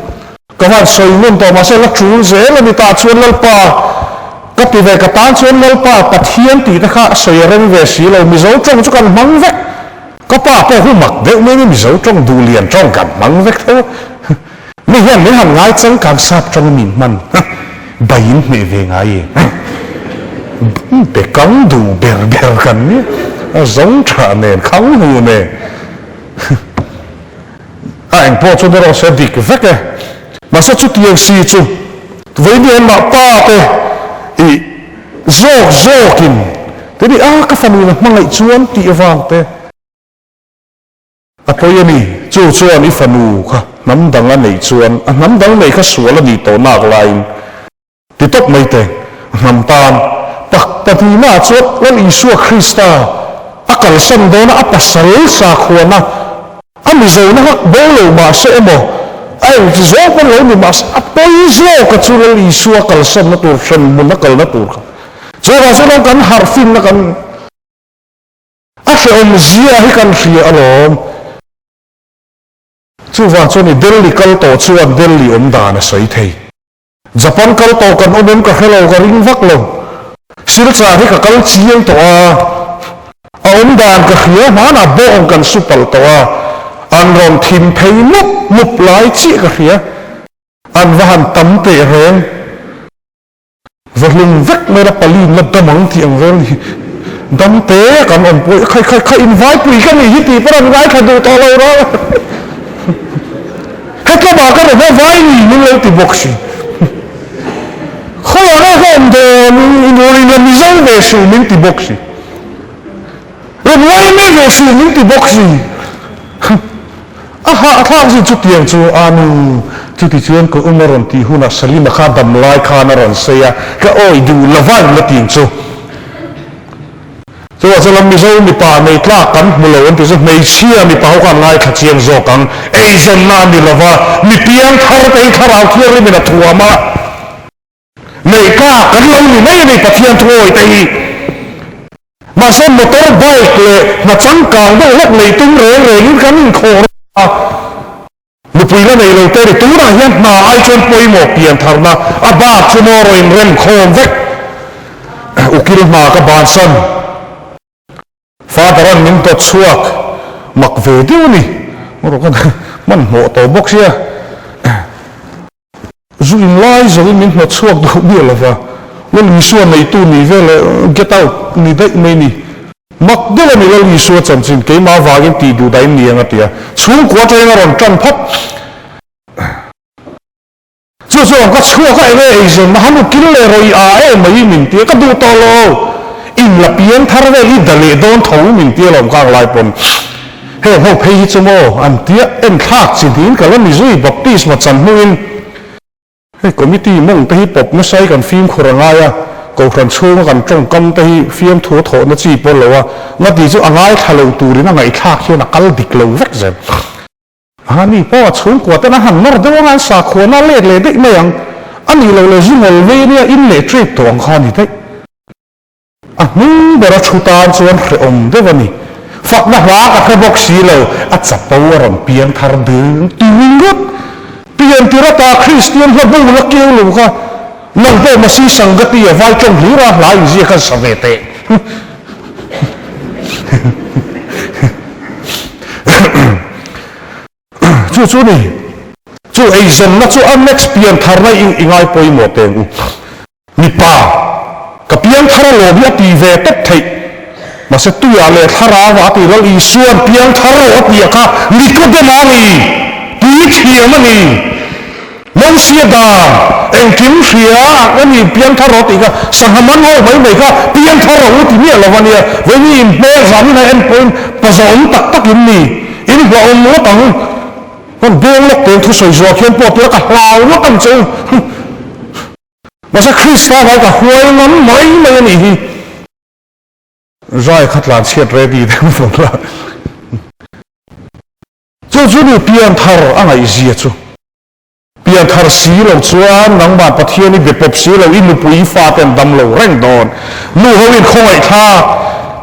Ka van sawi ngun tawh mahse la tul zel a ni tah chuan Lalpa ka ti ve, ka tan chuan Lalpa Pathian tih te kha a sawi a reng ve si lo, Mizo tawng chu kan hmang vek. Ka pa pawh hu mak deuh mai mai Mizo tawng duhlian tawng kan hmang vek tho a. Mi hian min han ngai changkang sap tawng a min hman bai in hmeh ve ngai e. Be kang duh ber ber kan nia a zawng tha nen khang hu nen a eng pawh chuan erawh se dik vek e. Mahse chutiang si chu vawiin hian mah pa te ih zawk zawkin te ni a ka fanu in a hmangaih chuan tih avang te. A pawi a ni, chu chuan i fanu kha hnam dang a neih chuan a hnam dang nei kha sual a nih tawh nak laiin ti tawp mai teh. Hnam tan pak pahnihna ah chuan Lal Isua Krista a kalsan dawn a, a pasal sakhuana a Mizona kha bo lo mahse emaw a engti zawk pawn lo ni mahse a pawi zawka chu Lal Isua kalsanna tur hremhmun a kalna tur kha chuvang chuan kan harhfinna kan A hrehawm zia hi kan hria alawm. Chuvang chuan i Delhi kal tawh chuan Delhi awm dan a sawi thei. Japan kal tawh kan awm em ka hre lo, ka ring vak lo. Silchar hi ka kal chiang tawh a, a awm dan ka hria, hmanah bawng kan su palh tawh a, an rawn thim phei mup mup lai chiah ka hria. An va han tam teh reng. Va hlum vek mai la palin la dam ang tih ang vel ni. Dam te kan awm pawh khai khai khai in vaipui ka nih hi tih pawn an ngaithla duh tawh lo rau. Hetlama ka rawn a vai ni min lo ti bawk si. Khawiah nge ka awm dawn in rawn in la mizo ve suh min ti bawk si. Rawn ngaimi ve suh min ti bawk si. A hahthlak zin chutiang chu a nu chuti chuan ka um a rawn tih hunah Salima kha dam lai khan a rawn sawi a, ka awih duh lo va in la tih chu. Chuvah chuan Mizo mipa nei tlak kan hmu lo an ti chu hmeichhia mipa ho khan ngaithla chiang zawk ang, eizawnna a ni lo va, mi piang thar te hi thlarau thianghlim in a thuam a, Neih tlak kan lo ni mai a ni Pathian thu awi te hi. Mahse motor bike leh hna changkang deuh hlek neih tum reng rengin kan inkhawh reng a. Nupui la nei lo te ni tunah hian hna ai chuan pawimawh pian tharna a bak chu maw rawn inrem khawm vek. Ukil hna ka bansan. Father an min dawt chhuak mak ve deuh a ni. Erawh ka hmanhmawh tawh bawk sia. Zu in lai zawhin min hnawt chhuak duh miah lo va, Lal Isua neitu ni vel leh get out ni daih mai ni. Mak deuh a ni Lal Isua chanchin keimah avangin tih duh dahin ni ang a ti a, chhungkua atangin a rawn tan phawt. Chu chuan ka chhuak a enge eizawnna han ukil leh rawih a em mai min ti a, ka duh tawh lo. In la piang thar vel i da leh dawn tho min ti alawm kang lai pawn. Heng ho phei hi chu maw an tia enthlak chi niin ka la ni zui baptisma chan hnuin hei committee mawng te hi pawp nasa hi kan fimkhur a ngai a, kohhran chhunga kan tawngkam te hi fiamthu a thawhna chi pawh lo a, ngati chu a ngaithla lo turin a ngaihthlak hian a kal dik lo vek zel. A ni pawh a chhungkua ten a han nawr deuh anga an sakhuana a let leh daih mai ang, a nih loh leh zu ngawl vei nia in leh trip tawh ang kha a ni daih. A hnung bera thu tan chuan hrehawm deuh a ni. Fakna hla ka hre bawk si lo, a chapo a rawn piang thar ding tui ngawt. Pian tir ata Kristian hla bu la keu lo kha, nang pawh Masi Sangati a vai tawng hlir a hla inzia khan sa ve teh. Chu chu ni. Chu eizawnna chu a next pian tharna i ngai pawimawh teng u. Mipa, ka piang thar alawm hi a ti ve tawp theih. Mahse tuiah leh thlarau a ti Lal Isua'n piang thar rawh a ti a kha Nikodema a ni, puithiam a ni, Mosia dan engkim hria a ni piang thar rawh tih kha sangha man ho mai mai kha piang thar rawh u ti miah lo a nia. Vawiin in hmel zanin a en pawhin pazawm tak tak in ni, in hlauhawm ngawt ang. Kan beng lawk teng thusawi zuah khian pawh tura ka hlau ngawt ang che u. Mahse Krista vai ka huai ngam mai mai a nih hi. Zai kha tlan chhiat ready deuh vang la. Chu chu ni pianthar a ngaihzia chu. Pianthar si lo chuan nangmah Pathian i be pawp si lo, i nupui i fate an dam lo reng dawn. Nu ho in khawngaihthlak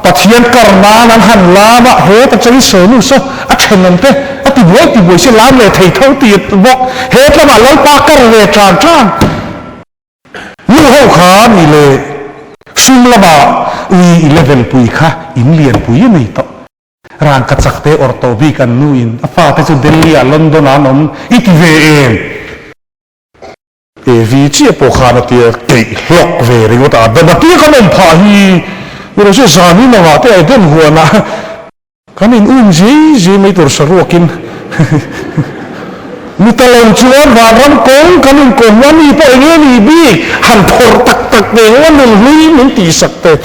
Pathian kar nan an han lam a, he ta chang i sawi nu saw a thenawm te a ti buai ti buai si lam leh thei tho ti bawk, he tlamah Lalpa kar ve tan tan. Nu ho kha ni le sum lamah ui i level pui kha in lian pui a nei tawh. Rangka chak te awrh tawh bik an nu in a fate chu Delhi ah London ah an awm i ti ve em? Evi chiah pawh khan a tia keih hlawk ve ringawt a, Adama tia kan awm phah hi ni lo se zan in angah te Eden huanah kan in um zui zui mai tur saruakin ni ta lo chuan vanram kawng kan inkawm a mi pawh eng nge ni bik han phawrh tak tak ve ngawt a nun hlui min tihsak te.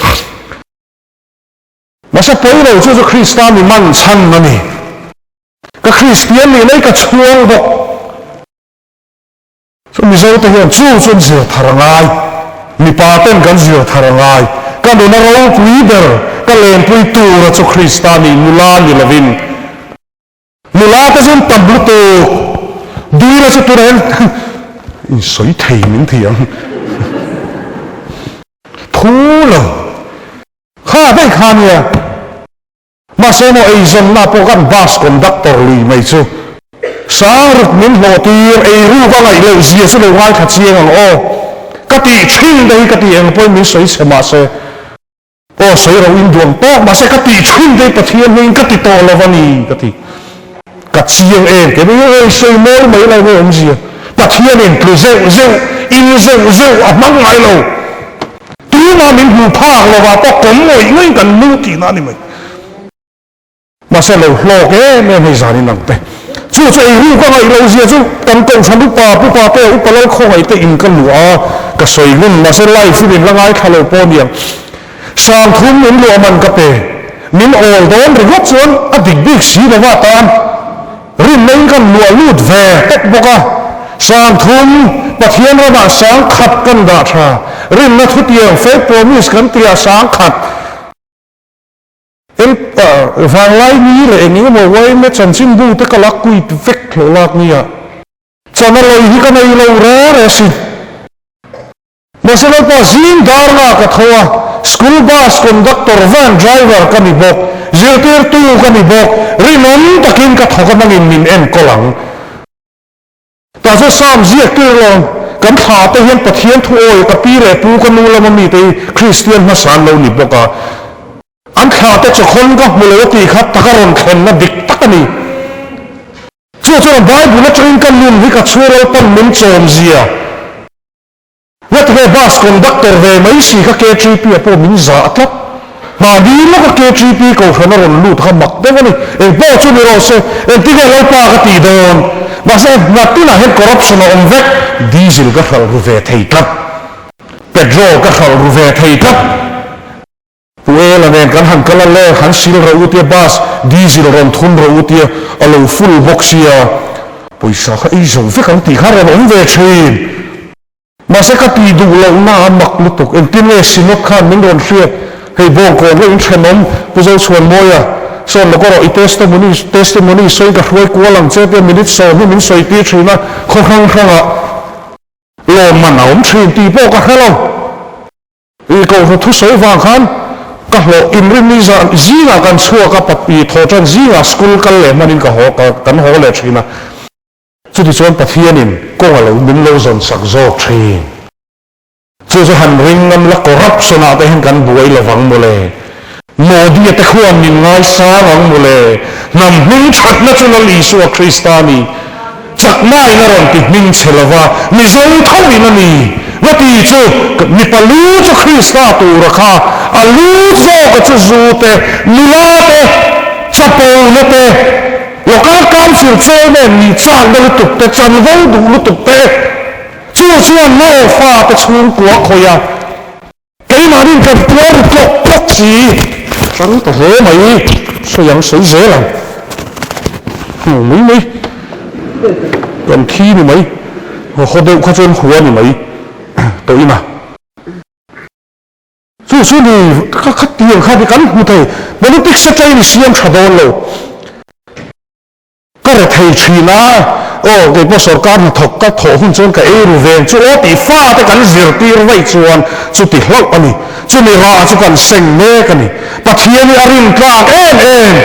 Mahse pawi lo chu chu Krista mi man chhan a ni. Ka Kristian nih mai ka chhuang bawk. Chu Mizo te hian chu chu an zir thar a ngai. Mipa ten kan zir thar a ngai. Ka nuna ropui ber, ka lenpui tura chu Krista nih nula ni lovin. Nula te chu an tam lutuk. Dila chu tunah hian insawi thei min ti ang. Phu lo. Kha daih kha nia. Mahse maw eizawnna pawh kan bus conductor lui mai chu sang ruk min hlawh tir ei ruk a ngaih loh zia chu lo ngaithla chiang ang aw. Ka tih thin te hi ka tih eng pawhin min sawi chhe mahse aw sawi ro in duang tawk mahse ka tih thin te hi Pathian hmingin ka ti tawh lo a ni ka ti. Ka chiang em ke mai ei sawi mawi mai lo nge awmzia. Pathianin tlu zeuh zeuh in zeuh zeuh a hmang ngai lo. Tunah min hmu phak lovah pawh kawm ngawih ngawih kan lu tihna a ni mai. Mahse lo hlawk em em hei zan in ang te. Chu chu ei ruk a ngaih loh zia chu kan kohhran upa pupa te upa lal khawngaih te in ka luah a, ka sawi ngun mahse live in in la ngaithla lo pawh aniang. Sangthum min luah man ka pe. Min awl dawn ringawt chuan a dik bik si lova tan. Rinna in kan luah lut ve tawp bawk a, Sangthum, Pathian ramah sangkhat kan dah tha. Rinna thutiang, faith promise, kan tih ah sangkhat. Eng vanglai ni leh eng emaw yma chanchinbu te ka la quit vek hlawh lak nia. Chana lei hi ka nei lo re re si. Mahse Lalpa zing dar nga ka tho a, school bus conductor, van driver ka ni bawk, zirtirtu ka ni bawk, rinawm takin ka thawk a nangin min enkawl ang. Tah chuan Psalm ziak tir lo, kan thla te hian Pathian thu awi ka pi leh pu ka nu lama mite hi Kristian hmasa an lo ni bawk a, an thla te chawkhawn ka hmu lo a tih kha taka rawn thlenna dik tak a ni. Chu chuan Bible atangin ka nun hi ka chhung Lalpan min chawm zia. Ngatinge bus conductor ve mai si kha KTP ah pawh min zah tlat. Mahni lawka KTP kohhran a rawn lut kha mak deuh a ni. Eng pawh chu ni rawh se, engtinge Lalpa ka tih dawn? Mahse hnatinah hian corruption a awm vek. Diesel ka hralh ru ve thei tlat. Petrol ka hralh ru ve thei tlat. Pu Ela nen kan han kal a le, han sil rawh u tia bus diesel rawn thun rawh u tia a lo full bawk sia, pawisa kha ei zo vek ang tih kha rawn awm ve thin. Mahse ka tih duh lohna a mak lutuk, engtin nge Synod khan min rawn hriat, hei Bawngkawn hlauh in thenawm Pu Zochhuanmawia sawn lawk erawh i testimony testimony sawi ka hruai kual ang che tia minute sawm hi min sawi tir thin a, khaw hrang hrangah lawmman a awm thin tih pawh ka hre lo. I kohhran thusawi vang khan ka hlawh inrinni zan zingah kan chhuak a, i thaw tan zingah school kal leh hmanin ka haw ka kan haw leh thin a. Chutichuan Pathianin kawng a lo min lo zawn sak zawk thin. Chu chu han ring ngam la corruption ah te hian kan buai lovang mawle. Modi-a te khuan min ngaisang ang mawle. Hnam hming thatna chu Lal Isua Krista a ni. Chakmain a rawn ti hming chhe lo va, Mizo thoin a ni. Va ti chu, mipa lu chu Krista tura kha, a lu zawka chu zu te, nula te, chapona te, Local Council Chairman nih chakna lutuk te, chanvo duh lutuk te, chu chuan Naufa te chhungkua khawih a. Keimahnin kan tuar ru tlawk tlawk si. Hrang ta hle mai, sawi ang sawi zel ang. Hmu mai mai, kan thi ni mai, haw deuh kha chuan hua ni mai tawh ina. Chu chu ni kha khatiang kha kan hmu thei, politics atangin i siam tha dawn lo. Ka rethei thin a, aw kei pawh sorkar hnathawk ka thawh hun chuan ka ei ru veng chu aw tih fate kan zirtir vaih chuan chuti hlauh a ni. Chumi rah chu kan seng mek a ni. Pathian hi a rintlak em em.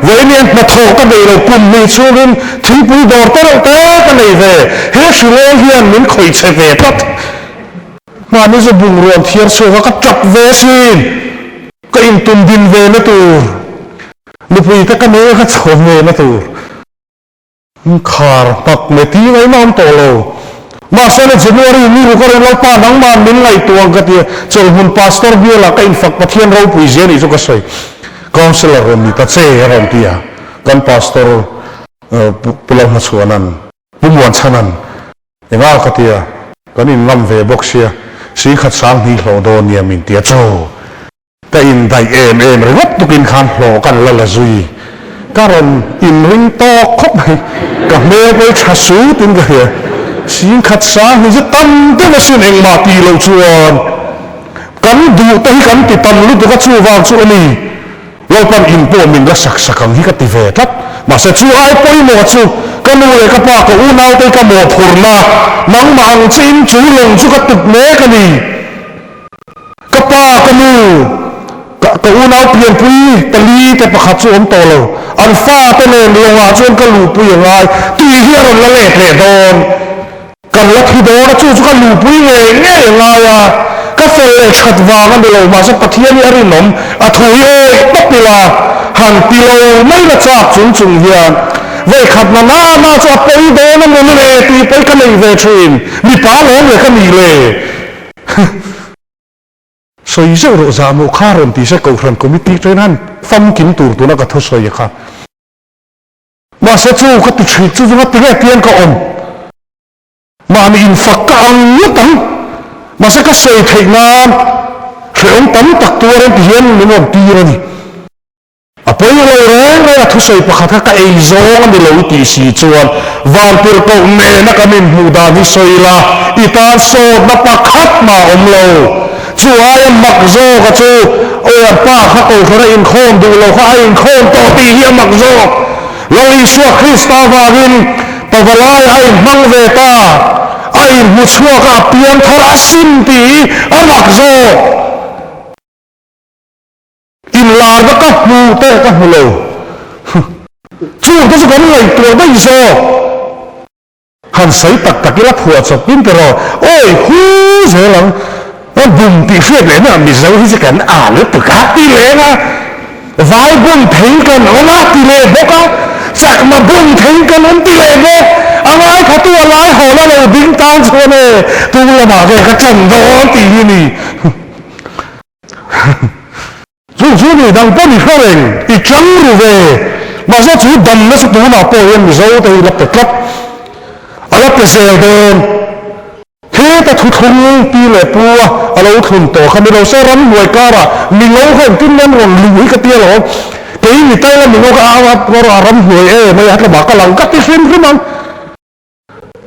Vawiin hnathawh ka nei lo kum hnih chhungin thingpui dawr te reuh te ka nei ve. He hrileng hian min khawih chhe ve tlat. Hmani chu bungrawn thiar chhuak a ka tap ve sin. Ka intum din ve na tur. Nupui te ka nei a ka chhawm ve na tur. Khar hmak mai ti ngaihna awm tawh lo. Mahse le January ni ruk a rawn Lalpa nangmah min ngaihtuah ang ka ti a, chawlhmun Pastor bialah ka infak Pathian ropui zia nih chu ka sawi. Councillor rawn ni ta che a rawn ti a, kan Pastor Pu Lalhmachhuana'n, Pu Muanchhana'n enga ka ti a, kan inngam ve bawk sia, singkhat sanghnih hlawh dawn nia min ti a chaw. Ka indaih em em ringawt tukin khan hlawh kan la la zui. Ka rawn inring tawk khawp mai. Ka hmel pawh hi tha sutin ka hria. Singkhat sang hi chu tam deuh asin engmah tih loh chuan kan duh te hi kan ti tam lutuk a chuvang chu a ni. Lalpan in pawh min la sak sak ang hi ka ti ve tlat. Mahse chu ai pawimawh chu ka nu leh ka pa ka unaute ka mawhphurhna nangmah ang chiin chu lawng chu ka tuk mek a ni. Ka pa, ka nu, ka ka unau pianpui pali te pakhat chu awm tawh lo. An fate nen lawngah chuan ka luhpui a ngai. Tui hi a rawn la let leh dawn. Kan la thi dawn a, chu chu ka luhpui ngei ngei a ngai a. Ka fel leh that vang a ni lo, mahse Pathian hi a rinawm, a thu hi awih tawp ila, han ti lo mai la chak chung chung hian vawikhat na na na chu a pawi dawn a maw le tih pawi ka nei ve thin. Mipa lawm le ka nih le. Sawi zeuh rawh zahmawh kha rawn ti se Kohhran Committee train han famkim tur tuna ka thusawi kha. Mahse chu ka ti thin chu chu nga ti nge tiang ka awm. Mahni infak ka ang ngawt ang. Mahse ka sawi theih nan hrehawm tam tak tuar an ti hian min rawn tir a ni. A pawi lo reng reng a thusawi pakhat kha ka ei zawng a ni lo i tih si chuan vantirhkoh nena kan inhmuh dan hi sawi la, i tan sawtna pakhat mah a awm lo. Chu aia mak zawka chu awi an pa kha kohhran a inkhawm duh lo kha a inkhawm tawh tih hi a mak zawk. Lal Isua Krista vangin pavalai a inhmang ve ta, a inhmu chhuak a, a piangthar a sim tih hi a mak zawk. Inlarna ka hmu te ka hmu lo. Chung te chu kan ngaihtuah daih zawk. Han sawi tak tak ila phuah chawp in tiraw. Awi hu zel ang. A bum tih hriat leh na Mizo hi chu kan a lutuk a ti leng a. Vai bum thei kan awm a ti leh bawk a. Chakma bum thei kan awm ti leh bawk. A ngaithatu a lai haw la lo ding tan chuan e tu lamah nge ka ṭan dawn tih hi ni. Chu chu ni dang pawh ni hre reng, i chang ru ve. Mahse chu damna chu tunah pawh hian Mizo te hi la pe tlat, a la pe zel dawn. Heta thuthlung pi leh pu a a lo thlun tawh kha ni lo se ramhnuai karah mingo kha engtin nge an rawn luh hi ka ti alawm. Kei mi taila mingo kha a a ramhnuai em ai a tlama ka lang ka ti hrim hrim ang.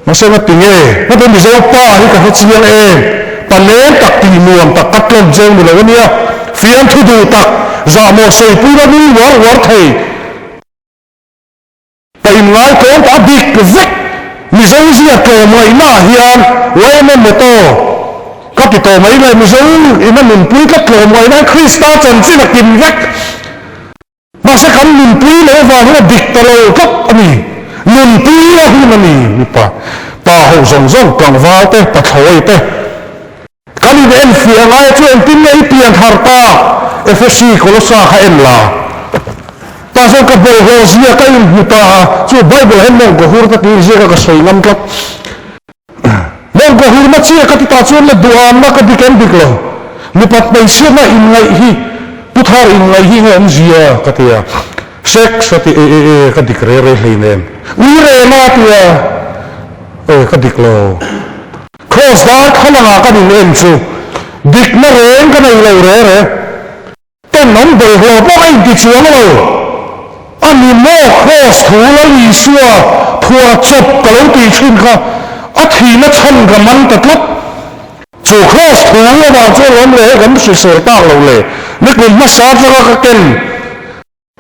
Mahse nga ti nge? Nga te Mizo pa hi ka hre chiang em? Pa leng tak tih nuam tak ka tlawm zeng ni lo a nia. Fiamthu duh tak, zahmawh sawipui la nui uar uar thei. Pa inngai tlawm tak a bik vek. Mizo zia tlawm ngaihna ah hian yma motto ka ti tawh mai le. Mizo in a nunpui tlat tlawm ngaihna hi Krista chanchin a kim vek. Mahse kan nunpui loh avang hian a dik ta lo tlat a ni. Nunpui a hun a ni mipa pa ho zawng zawng, tlangval te, pathlawi te. Kan in enfiah ngai a chu engtin nge i pian thar ta? Efesi, Kolosa kha en la. Tah chuan ka bawlhhlawh zia ka inhmu ta a, chu Bible hian mawngkaw hur ta tiin ziaka ka sawi ngam tlat. Mawngkaw hurna chiah ka ti ta chuan le duhamna ka dik em dik lo. Mipat hmeichhiatna inngaih hi Pu Thar inngaih hi nge awmzia ka ti a. Sex a ti e e e ka dik re re hleinem. Ui rem a ti a e ka dik lo. Cross dar thlalangah kan in en chu dikna reng ka nei lo re re. Tenawm bawlhhlawh pawh a inti chuang lo. A ni maw Kraws thu Lal Isua phuah chawp ka lo tih thin kha a thihna chhan ka man ta tlat. Chu Kraws thu avang chuan lawm leh kan hrisel tak lo le. Nikum hmasa atanga ka ken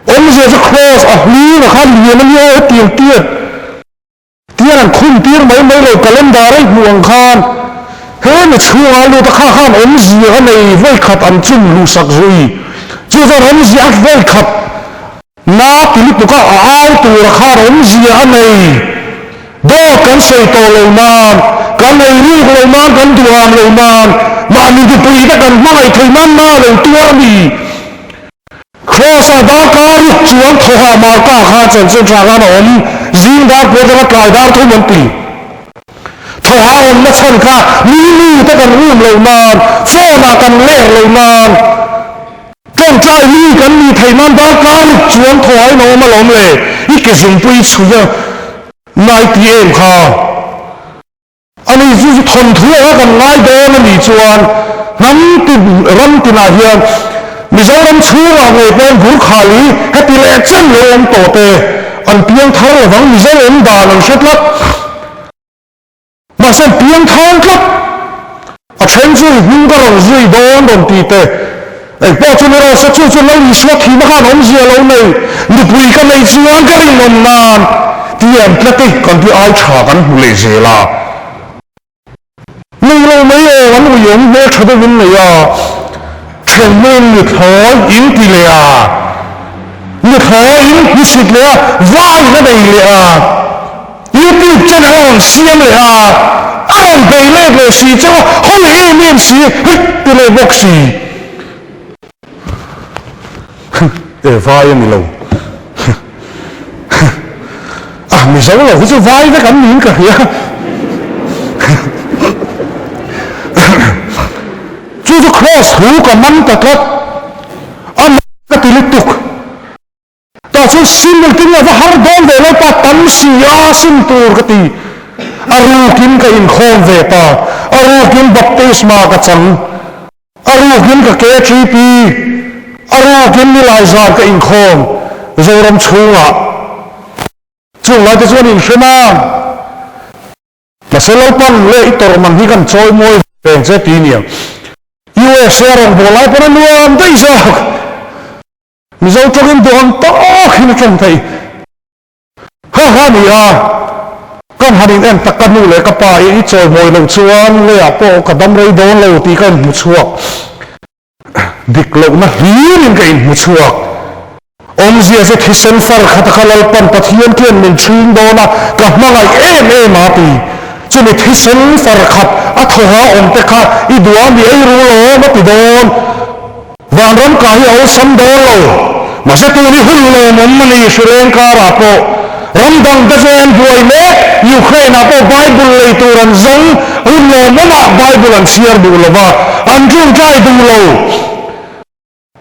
awmzia chu Kraws a hling a kha lian a nia hetiang tiat. Tiang an khum tir mai mai lo calendar a i hmuh ang khan he mi chhungah a lut a kha khan awmzia a nei vawikhat an chum luhsak zui chu chuan awmzia a vawikhat na ti lutuk a a au tur a khan awmzia a nei dawt kan sawi tawh lo nan kan ei ruk lo nan kan duham lo nan mahni nupui te kan hmangaih thei nan na lo tuar a ni. Kraws-a darkar ruk chuan thawhah Marka kha chanchin tha khan a awm, zing dar pawh atanga tlai dar thum an ti. Thawhah awmna chhan kha mi nu te kan um lo nan, phone-ah kan ler lo nan, tawngtai mi kan nih theih nan darkar ruk chuan thawhain a awm alawm le, i ke zungpui chhui a nai ti em kha. Ani chu chu thawnthu anga kan ngai dawn a nih chuan hnam tin ram tinah hian Mizoram chhungah ngei pawhin Gurkhali heti leh chen lo awm tawh te an piang thar lovang Mizo awm dan an hre tlat. Mahse an piang thang tlat. A then chu i hnung ka rawn zui dawn rawn ti teh. Engpawh chu ni rawh se, chu chu Lal Isua thihna khan awmzia lo nei, nupui ka nei chuan ka rinawm nan ti an tlat i, kan ti ai tha kan hmu leh zel a. Nei lo mai aw, an uiawm hmeltha deuh in nei a, thenhnu in nuthlawi in ti leh a, nuthlawi in hmusit leh a, vai in a nei leh a. YouTube channel a rawn siam leh a, a rawn bei let leh si cheu a, hawi em em si, hei ti leh bawk si. E vai a ni lo. A Mizo lo hi chu vai vek an niin ka hria. Chu chu cross hu ka man ta tlat. A mak ka ti lutuk. Tah chuan sim engtin nge va har dawn ve lo pa tam si a sim tur ka ti. A rukin ka inkhawm ve ta, a rukin baptisma ka chang, a rukin ka KTP, a rukin nilai zan ka inkhawm Zoram chhungah. Chung laite chuan inhrem a. Mahse Lalpan leh i tawrh man hi kan chawi mawi veng che ti nia. USA rawngbâwl lai pawn a nuam daih zawk. Mizo tawngin duh ang tawk hin a tawng thei. Ha ha ni a, kan han in en tak ka nu leh ka pa i i chawimawi loh chuan leiah pawh ka dam rei dawn lo tih ka inhmu chhuak. Dik lohna hlirin ka inhmu chhuak. Awmzia chu thisen far khat a kha Lalpan Pathian khian min ṭhing dawn a, ka hmangaih em em a ti. Chumi thisen far khat a thawha awm te kha i duh a mi ei ru lawm a ti dawn. Vanram ka hi a awlsam dawn lo. Mahse tun hi hun lawmawm a ni Hrileng karah pawh ram dang te chu an buai mek, Ukraine ah pawh Bible lei tur an zawng, hun lawmawmah Bible an chhiar duh lo va, an ṭawngṭai duh lo.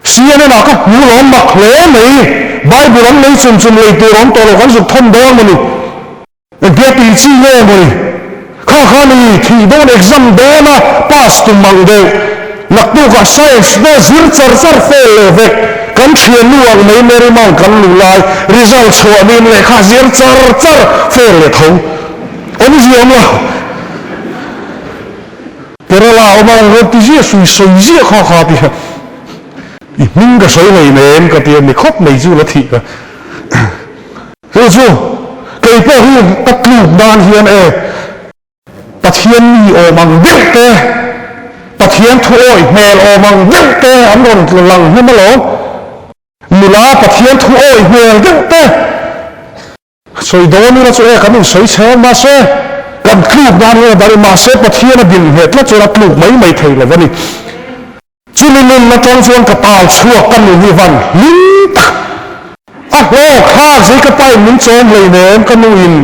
CNN ah ka hmu lawm mak hle mai, Bible an lei chum chum lei tur awm tawh lo kan zuk thawn dawn maw ni? Engtia tih chi nge maw ni? Kha kha ni thih dawn exam dawn a pass tum ang deuh. Naktukah science pawh zir char char fail leh vek. Kan thiannu ang mai Mary Mount kan luh lai result chhuah nin lehkha zir char char fail leh tho. Awmzia awm lo. Kerala awm a rawn ti ziah sui sawi ziah kha kha ti a. I hming ka sawi hleinem ka ti a ni khawp mai chu la thih ka. Chu chu kei pawh hi ka tluk dan hian e Pathian mi awm ang deuh te, Pathian thu awih hmel awm ang deuh te an rawn lang hnem alawm. Nula Pathian thu awih hmel deuh te sawi dawn ila chu e kan insawi chhe mahse kan tluk dan hian a dang i mahse Pathian a din nghet tlat chuan a tluk mai mai thei lo a ni. Chumi nun atang chuan ka tal chhuak ka nu hi van hlim tak a hlawk thlak zui ka pain min chawm hleinem ka nu in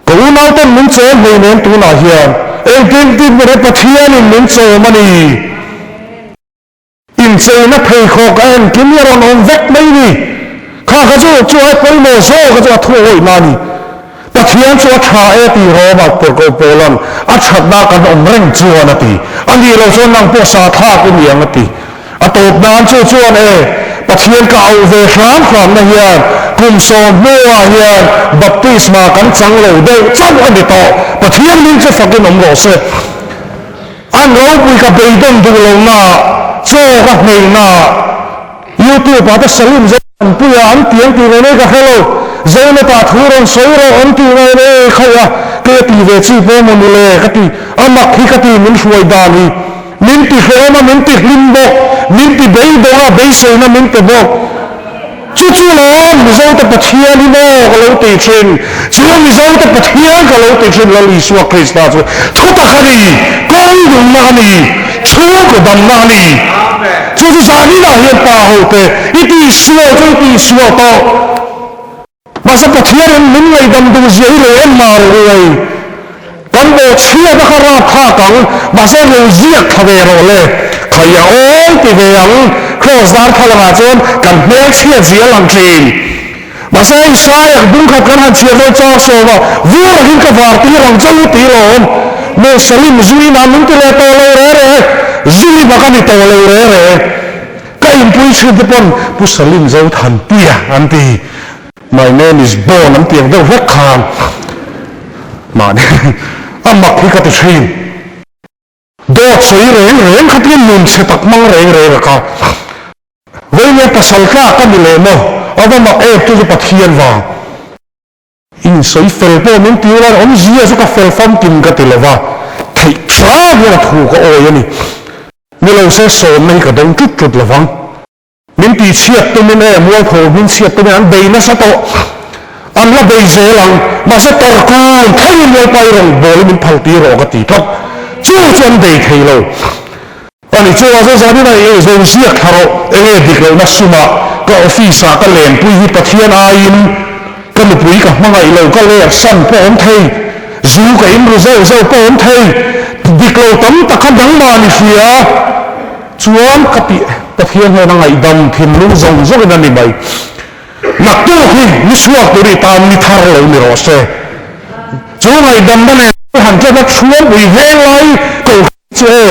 ka unau ten min chawm hleinem tunah hian engtin tin ber he Pathian in min chawm a ni incheina pheikhawk a enkim hi a rawn awm vek mai ni kha kha chu chu ai pawimawh zawk a chu a thu awihna a ni. Pathian chu a tha e tih Roma Tirhkoh Paula'n a thatna kan awm reng chuan a ti. A nih loh chuan nang pawh sa thlak i ni ang a ti. A tawp nan chu chuan e, Pathian ka auh ve hram hramna hian kum 10 hnuah hian baptisma kan chang lo deuh chauh a ni tawh. Pathian min chu fakin awm rawh se. An ropui ka beidawn duh lohnaah, chaw ka hneihnaah, Youtube ah te Salim Zotanpuia an ti an tih ngaih mai ka hre lo, Zonata thu rawn sawi rawh an tih ngaih mai ei khaih a, kei a ti ve chi pawh maw ni le ka ti, a mak hi ka ti min hruai dan hi, min ti hrehawm a min ti hlim bawk, min ti beidawng a beiseina min pe bawk. Chu chu lawm Mizote Pathian hi maw ka lo ti thin, chu Mizote Pathian ka lo ti thin Lal Isua Krista chu thutak a ni, kawng dumna a ni, chhungkaw damna a ni. Chu chu zaninah hian pa hote i tihsual chu i tihsual tawh. Mahse Pathianin min ngaihdam duh zia hi lo en mah rawh u ei. Kan bawhchhiat a kha rap thlak ang, mahse lo ziak thla ve rawh le. Khai a awi ti ve ang, Kraws darthlalang ah chuan kan hmelchhiat zia lang thin. Mahse Isaiah bungkhat kan han chhiar dawn chang sawm a, vur akin ka var tir ang che u ti lawm. Maw Salim zu inah min ti leh tawh lo re re, zu i bak a ni tawh lo re re. Ka inpui chhin te pawn Pu Salim Zothanpuia an ti. My name is Born an ti ang deuh hlek khan mahni A mak hi ka ti thin. Dawt sawi reng reng kha tia nun chhe tak hmang reng reng a kha. Vawimia pasal tlak a ni leh maw? A va mak em chu chu Pathian vang. I insawi fel pawh min ti ula awmzia chu ka fel famkim ka ti lova, theih hram hian a thu ka awi a ni. Ni lo se sawmna hi ka dawng tlut tlut lovang. Min tihchhiat tumin e, mualpho min chhiat tumin an bei nasa tawh. An la bei zel ang. Mahse tawrkun thlengin Lalpa i rawn bawl i min phal tir rawh ka ti tlat. Chu chu an bei thei lo. Ani chu a zanin a ei zo ziak thla rawh. Enge dik lohna sumah ka office ah ka lenpui hi Pathian aiin ka nupui ka hmangaih lo ka ler san pawh awm thei. Zu ka in ru zeuh zeuh pawh awm thei. Dik lo tam tak kha nangmah ni hria. Chuan ka tih Pathian hian a ngaihdam thinlung zawng zawngin a ni mai. Naktuk hi ni chhuak tur i tan ni thar lo ni rawh se. Chu ngaihdamna nen chu han tlat a thuampui veng lai ko chu e,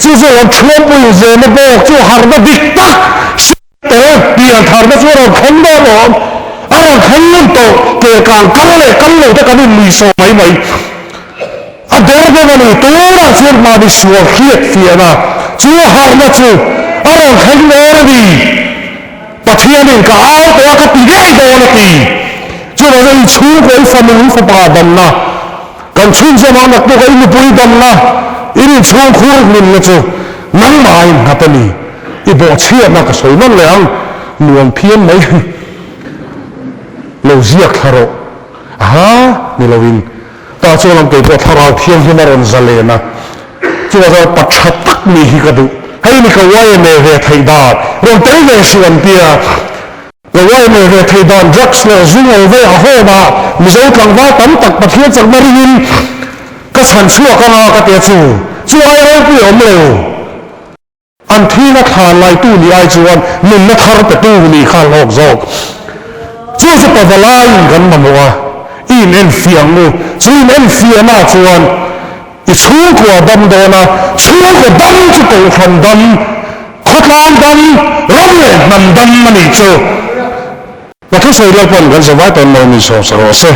chu chu rawn thuampui zena bawk chu harna dik tak hriat tel pian tharna chu a rawn thleng dawn awm. A rawn thleng ngun tawh kelkang kal leh kal lo te kan innuihsawh mai mai. A der deuh a ni, tunah chuan mahni sual hriat fiahna chu harhna chu a rawn thleng dawn a ni. Pathianin ka au tawh a, ka ti ngei dawn a ti. Chuvangin i chhungkaw, i fanu, i fapa damna, kan chhunzawmah naktuk a i nupui damna, in inchhungkhur hlimna chu nangmah a innghat a ni. I bawhchhiatna ka sawi nawn leh ang, nuam phian mai lo ziak thla rawh. Aha, ni loin. Tah chuan ang keipawh Thlarau Thianghlim a rawn zalen a, chuvang chuan pa tha tak nih hi ka duh. Hei ni ka YMA ve theih dan, rawn tel ve suh an tia. Ka YMA ve theih dan drugs leh zu ngawl ve a home ah Mizo tlangval tam tak Pathian chakna ringin ka chhan chhuak anga ka tia chu chu ai ropui a awm lo. An thina thlan laitu nih ai chuan nunna thar petu nih kha a hlawk zawk. Chu chu pavalaiin kan mamawh a, i in enfiah ang u. Chu in enfiahna chuan i chhungkua dam dawn a, chhungkaw dam chu kohhran dam, khawtlang dam, ram leh hnam dam a nih chu. Ka thusawi Lalpa'n kan zavai tawn lo min sawmsa rawh se.